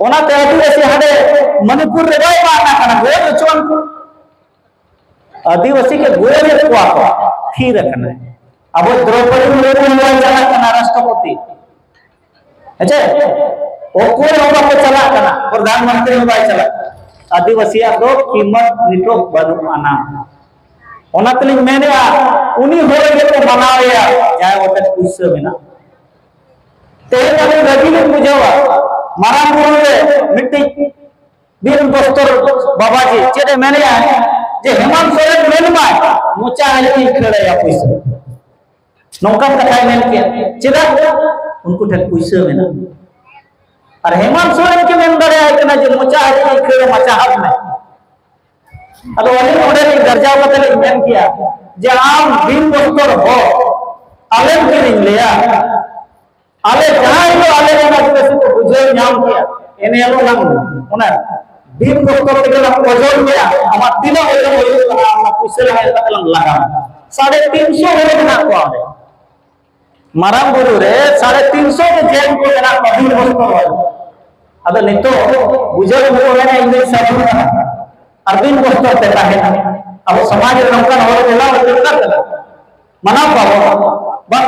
ᱚᱱᱟᱛᱮ ᱟᱹᱫᱤᱵᱟᱹᱥᱤ ᱦᱟᱸᱰᱮ ᱢᱚᱱᱤᱯᱩᱨ ᱨᱮ ᱵᱟᱭ ᱵᱟᱦᱟᱱᱟ ᱠᱟᱱᱟ, ᱜᱚᱡ ᱦᱚᱪᱚᱣᱟᱱ ᱠᱚ᱾ ᱟᱹᱫᱤᱵᱟᱹᱥᱤ ᱜᱮ ᱜᱚᱡ ᱮᱫ ᱠᱚᱣᱟ ᱠᱚ, ᱛᱷᱤᱨ ᱟᱠᱟᱱᱟᱭ᱾ ᱟᱵᱚ ᱫᱨᱚᱯᱚᱫᱤ ᱢᱩᱨᱢᱩ ᱦᱚᱸ ᱵᱟᱭ ᱪᱟᱞᱟᱜ ᱠᱟᱱᱟ ᱨᱟᱥᱴᱨᱚᱯᱚᱛᱤ, ᱦᱮᱸᱪᱮ? ᱚᱠᱚᱭ ᱦᱚᱸ ᱵᱟᱠᱚ ᱪᱟᱞᱟᱜ ᱠᱟᱱᱟ, ᱯᱨᱚᱫᱷᱟᱱ ᱢᱚᱱᱛᱨᱤ ᱦᱚᱸ ᱵᱟᱭ ᱪᱟᱞᱟᱜ ᱠᱟᱱᱟ᱾ ᱟᱹᱫᱤᱵᱟᱹᱥᱤᱭᱟᱜ ᱫᱚ ᱠᱤᱢᱚᱛ ᱱᱤᱛᱚᱜ ᱵᱟᱹᱱᱩᱜ ᱟᱱᱟ᱾ ᱚᱱᱟ ᱛᱮᱞᱤᱧ ᱢᱮᱱᱮᱫᱼᱟ, ᱩᱱᱤ ᱦᱚᱲ ᱜᱮᱠᱚ ᱢᱟᱱᱟᱣᱮᱭᱟ, ᱡᱟᱦᱟᱸᱭ ᱚᱸᱰᱮ ᱯᱩᱭᱥᱟᱹ ᱢᱮᱱᱟᱜᱼᱟ᱾ ᱛᱮᱦᱮᱧ ᱟᱹᱞᱤᱧ ᱨᱟᱹᱜᱤ ᱞᱤᱧ ᱵᱩᱡᱷᱟᱹᱣᱟ, ᱢᱟᱨᱟᱝ ᱵᱩᱨᱩ ᱨᱮ ᱢᱤᱫᱴᱤᱡ ᱵᱤᱱ ᱵᱚᱥᱛᱚᱨ ᱵᱟᱵᱟᱡᱤ ᱪᱮᱫ ᱮ ᱢᱮᱱᱮᱜᱼᱟ ᱡᱮ ᱦᱮᱢᱟᱱᱛ ᱥᱚᱨᱮᱱ ᱢᱮᱱ ᱢᱟᱭ, ᱢᱚᱪᱟ ᱟᱹᱞᱤᱧ ᱠᱷᱟᱹᱲᱟᱹᱭᱟ ᱯᱩᱭᱥᱟᱹ᱾ ᱱᱚᱝᱠᱟᱱ ᱠᱟᱛᱷᱟᱭ ᱢᱮᱱ ᱠᱮᱜᱼᱟ᱾ ᱪᱮᱫᱟᱜ? ᱩᱱᱠᱩ ᱴᱷᱮᱱ ᱯᱩᱭᱥᱟᱹ ᱢᱮᱱᱟᱜᱼᱟ᱾ ᱟᱨ ᱦᱮᱢᱟᱱᱛ ᱥᱚᱨᱮᱱ ᱜᱮ ᱢᱮᱱ ᱫᱟᱲᱮᱭᱟᱭ ᱠᱟᱱᱟ ᱡᱮ ᱢᱚᱪᱟ ᱟᱹᱞᱤᱧ ᱠᱷᱟᱹᱲ, ᱢᱟᱪᱟ ᱦᱟᱛ ᱢᱮ᱾ ᱟᱫᱚ ᱟᱹᱞᱤᱧ ᱚᱸᱰᱮ ᱞᱤᱧ ᱜᱟᱨᱡᱟᱣ ᱠᱟᱛᱮ ᱞᱤᱧ ᱢᱮᱱ ᱠᱮᱭᱟ ᱡᱮ ᱟᱢ ᱵᱤᱱ ᱵᱚᱥᱛᱚᱨ ᱦᱚᱲ, ᱟᱞᱮᱢ ᱪᱮᱫ ᱤᱧ ᱞᱟᱹᱭᱟ? ᱟᱞᱮ ᱡᱟᱦᱟᱸ ᱦᱤᱞᱳᱜ ᱟᱞᱮ ᱨᱮᱱ ᱟᱹᱫᱤᱵᱟᱹᱥᱤ ᱠᱚ ᱵᱩᱡᱷᱟᱹᱣ ᱧᱟᱢ ᱠᱮᱭᱟ, ᱮᱱ ᱦᱤᱞᱳᱜ ᱱᱟᱝ ᱚᱱᱟ ᱵᱤᱱ ᱵᱚᱥᱛᱚᱨ ᱛᱮᱜᱮ ᱞᱟᱝ ᱳᱡᱚᱱ ᱠᱮᱭᱟ, ᱟᱢᱟᱜ ᱛᱤᱱᱟᱹᱜ ᱳᱡᱚᱱ ᱦᱩᱭᱩᱜ ᱠᱟᱱᱟ, ᱚᱱᱟ ᱯᱩᱭᱥᱟᱹ ᱞᱟᱝ ᱮᱢ ᱠᱟᱛᱮ ᱞᱟᱝ ᱞᱟᱜᱟᱣᱟ᱾ ᱥᱟᱲᱮ ᱛᱤᱱ ᱥᱚ ᱦᱚᱲ ᱢᱮᱱᱟᱜ ᱠᱚᱣᱟ ᱚᱸᱰᱮ᱾ ᱢᱟᱨᱟᱝ ᱵᱩᱨᱩ ᱨᱮ ᱥᱟᱲᱮ ᱛᱤᱱ ᱥᱚ ᱜᱮ ᱡᱮᱱ ᱠᱚ ᱢᱮᱱᱟᱜ ᱠᱚᱣᱟ, ᱵᱤᱱ ᱵᱚᱥᱛᱚᱨ ᱦᱚᱲ᱾ ᱟᱫᱚ ᱱᱤᱛᱚᱜ ᱵᱩᱡᱷᱟᱹᱣ ᱦᱩᱭᱩᱜ ᱠᱟᱱᱟ, ᱤᱧ ᱫᱚᱧ ᱥᱟᱹᱫᱷᱩ ᱠᱟᱱᱟ, ᱟᱨ ᱵᱤᱱ ᱵᱚᱥᱛᱚᱨ ᱛᱮ ᱛᱟᱦᱮᱱᱟ᱾ ᱟᱵᱚ ᱥᱚᱢᱟᱡᱽ ᱨᱮ ᱱᱚᱝᱠᱟᱱ ᱦᱚᱲ ᱵᱮᱱᱟᱣ ᱫᱚᱨᱠᱟᱨ ᱠᱟᱱᱟ᱾ ᱢᱟᱱᱟᱣ ᱠᱚᱣᱟ ᱵᱚᱱ? ᱵᱟᱝ᱾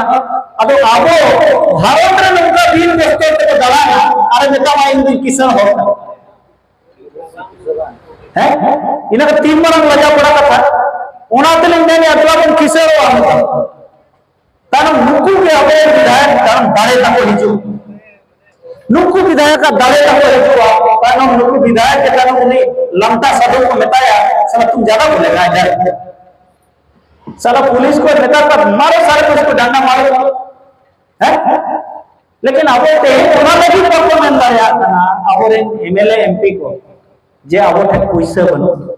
ᱟᱫᱚ ᱟᱵᱚ ᱵᱷᱟᱨᱚᱛ ᱨᱮ ᱱᱚᱝᱠᱟ ᱵᱤᱱ ᱵᱚᱥᱛᱚᱨ ᱛᱮᱠᱚ ᱫᱟᱬᱟᱱᱟ, ᱟᱨᱮ ᱢᱮᱛᱟᱢᱟ, "ᱤᱧ ᱫᱩᱧ ᱠᱤᱥᱟᱹᱬ ᱦᱚᱲ ᱠᱟᱱᱟ"᱾ ᱦᱮᱸ? ᱤᱱᱟᱹ ᱠᱚ ᱛᱤᱱ ᱢᱟᱨᱟᱝ ᱞᱟᱡᱟᱣ ᱯᱟᱲᱟ ᱠᱟᱛᱷᱟ᱾ ᱚᱱᱟ ᱛᱮᱞᱤᱧ ᱢᱮᱱᱮᱫᱼᱟ, ᱫᱮᱞᱟ ᱵᱚᱱ ᱠᱤᱥᱟᱹᱬᱚᱜᱼᱟ ᱱᱤᱛᱚᱜ᱾ ᱠᱟᱨᱚᱱ ᱱᱩᱠᱩ ᱜᱮ ᱟᱵᱚᱨᱮᱱ ᱵᱤᱫᱷᱟᱭᱚᱠ, ᱠᱟᱨᱚᱱ ᱫᱟᱲᱮ ᱛᱟᱠᱚ ᱦᱤᱡᱩᱜ᱾ ᱱᱩᱠᱩ ᱵᱤᱫᱷᱟᱭᱚᱠ ᱟᱜ ᱫᱟᱲᱮ ᱛᱟᱠᱚ ᱦᱤᱡᱩᱜᱼᱟ, ᱛᱟᱭᱱᱚᱢ ᱱᱩᱠᱩ ᱵᱤᱫᱷᱟᱭᱚᱠ ᱜᱮ ᱛᱟᱭᱱᱚᱢ ᱩᱱᱤ ᱞᱟᱢᱴᱟ ᱥᱟᱫᱷᱩ ᱠᱚ ᱢᱮᱛᱟᱭᱟ, "ᱥᱟᱞᱟ ᱛᱩᱢ ᱡᱟᱫᱟ ᱵᱚᱞᱮᱜᱟ ᱤᱫᱷᱟᱨ, ᱥᱟᱞᱟ ᱯᱩᱞᱤᱥ ᱠᱚ ᱱᱮᱛᱟᱨ ᱠᱟ ᱢᱟᱨᱚ ᱥᱟᱨᱮ ᱩᱥᱠᱚ ᱰᱟᱸᱰᱟ ᱢᱟᱨᱚ", ᱦᱮᱸ? ᱞᱮᱠᱤᱱ ᱟᱵᱚ ᱛᱮᱦᱮᱧ ᱚᱱᱟ ᱞᱟᱹᱜᱤᱫ ᱵᱟᱠᱚ ᱢᱮᱱ ᱫᱟᱲᱮᱭᱟᱜ ᱠᱟᱱᱟ, ᱟᱵᱚᱨᱮᱱ M L A, M P ᱠᱚ᱾ ᱡᱮ ᱟᱵᱚ ᱴᱷᱮᱱ ᱯᱩᱭᱥᱟᱹ ᱵᱟᱹᱱᱩᱜᱼᱟ᱾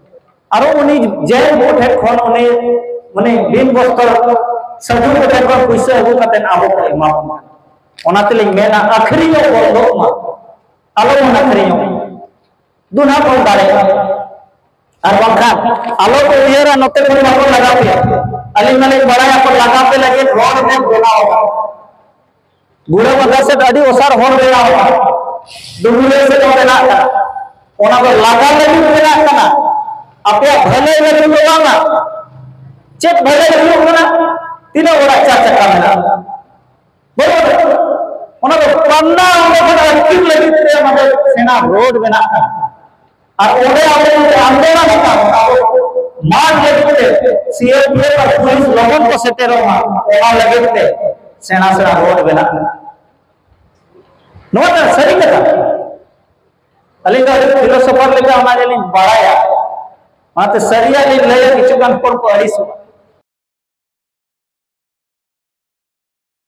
ᱟᱨᱚ ᱩᱱᱤ ᱡᱮ ᱟᱵᱚ ᱴᱷᱮᱱ ᱠᱷᱚᱱ ᱩᱱᱤ ᱢᱟᱱᱮ ᱵᱤᱱ ᱵᱚᱥᱛᱚᱨ ᱥᱟᱹᱫᱷᱩ ᱠᱚ ᱴᱷᱮᱱ ᱠᱷᱚᱱ ᱯᱩᱭᱥᱟᱹ ᱟᱹᱜᱩ ᱠᱟᱛᱮ ᱟᱵᱚ ᱠᱚ ᱮᱢᱟ ᱵᱚᱱ ᱠᱟᱱᱟ᱾ ᱚᱱᱟ ᱛᱮᱞᱤᱧ ᱢᱮᱱᱟ, ᱟᱹᱠᱷᱨᱤᱧᱚᱜ ᱵᱚᱱᱫᱚᱜ ᱢᱟ, ᱟᱞᱚ ᱵᱚᱱ ᱟᱹᱠᱷᱨᱤᱧᱚᱜ ᱢᱟ᱾ ᱫᱩᱱᱟ ᱵᱚᱱ ᱫᱟᱲᱮᱭᱟᱜᱼᱟ᱾ ᱟᱨ ᱵᱟᱝᱠᱷᱟᱱ ᱟᱞᱚ ᱠᱚ ᱩᱭᱦᱟᱹᱨᱟ ᱱᱚᱛᱮ ᱠᱷᱚᱱ ᱵᱟᱠᱚ ᱞᱟᱜᱟ ᱯᱮᱭᱟ᱾ ᱟᱹᱞᱤᱧ ᱢᱟᱞᱤᱧ ᱵᱟᱲᱟᱭᱟ ᱠᱚ ᱞᱟᱜᱟ ᱯᱮ ᱞᱟᱹᱜᱤᱫ ᱦᱚᱲ ᱠᱚ ᱵᱮᱱᱟᱣ ᱟᱠᱟᱫ᱾ ᱜᱩᱲᱟᱹ ᱵᱟᱸᱫᱷᱟ ᱥᱮᱫ ᱟᱹᱰᱤ ᱚᱥᱟᱨ ᱦᱚᱨ ᱵᱮᱱᱟᱣ ᱟᱠᱟᱱᱟ, ᱰᱩᱢᱩᱨᱤᱭᱟᱹ ᱥᱮᱫ ᱦᱚᱸ ᱵᱮᱱᱟᱜ ᱠᱟᱱᱟ᱾ ᱚᱱᱟ ᱫᱚ ᱞᱟᱜᱟ ᱞᱟᱹᱜᱤᱫ ᱵᱮᱱᱟᱜ ᱠᱟᱱᱟ, ᱟᱯᱮᱭᱟᱜ ᱵᱷᱟᱹᱞᱟᱹᱭ ᱞᱟᱹᱜᱤᱫ ᱫᱚ ᱵᱟᱝᱟ᱾ ᱪᱮᱫ ᱵᱷᱟᱹᱞᱟᱹᱭ ᱦᱩᱭᱩᱜ ᱠᱟᱱᱟ? ᱛᱤᱱᱟᱹᱜ ᱦᱚᱲᱟᱜ ᱪᱟᱨ ᱪᱟᱠᱟ ᱢᱮᱱᱟᱜᱼᱟ? ᱵᱟᱹᱱᱩᱜᱼᱟ᱾ ᱚᱱᱟ ᱫᱚ ᱯᱟᱱᱱᱟ ᱚᱸᱰᱮ ᱠᱷᱚᱱ ᱟᱹᱛᱠᱤᱨ ᱞᱟᱹᱜᱤᱫ ᱛᱮ ᱚᱱᱟ ᱫᱚ ᱥᱮᱬᱟ ᱨᱳᱰ ᱵᱮᱱᱟᱜ ᱠᱟᱱᱟ᱾ ᱟᱨ ᱚᱸᱰᱮ ᱟᱵᱚ ᱡᱩᱫᱤ ᱟᱱᱫᱳᱞᱚᱱ ᱟᱠᱟᱫ ᱟᱵᱚ ᱢᱟᱨᱪ ᱞᱟᱹᱜᱤᱫ ᱛᱮ, ᱥᱤ ᱟᱨ ᱯᱤ ᱮᱯᱷ ᱟᱨ ᱯᱩᱞᱤᱥ ᱞᱚᱜᱚᱱ ᱠᱚ ᱥᱮᱴᱮᱨᱚᱜ ᱢᱟ, ᱚᱱᱟ ᱞᱟᱹᱜᱤᱫ ᱛᱮ ᱥᱮᱬᱟ ᱥᱮᱬᱟ ᱨᱳᱰ ᱵᱮᱱᱟᱜ ᱠᱟᱱᱟ᱾ ᱱᱚᱣᱟ ᱫᱚ ᱥᱟᱹᱨᱤ ᱠᱟᱛᱷᱟ᱾ ᱟᱹᱞᱤᱧ ᱫᱚ ᱟᱹᱰᱤ ᱯᱷᱤᱞᱳᱥᱚᱯᱷᱟᱨ ᱞᱮᱠᱟ ᱚᱱᱟ ᱜᱮᱞᱤᱧ ᱵᱟᱲᱟᱭᱟ, ᱚᱱᱟᱛᱮ ᱥᱟᱹᱨᱤᱭᱟᱜ ᱞᱤᱧ ᱞᱟᱹᱭᱟ, ᱠᱤᱪᱷᱩ ᱜᱟᱱ ᱦᱚᱲ ᱠᱚ ᱟᱹᱲᱤᱥᱚᱜᱼᱟ᱾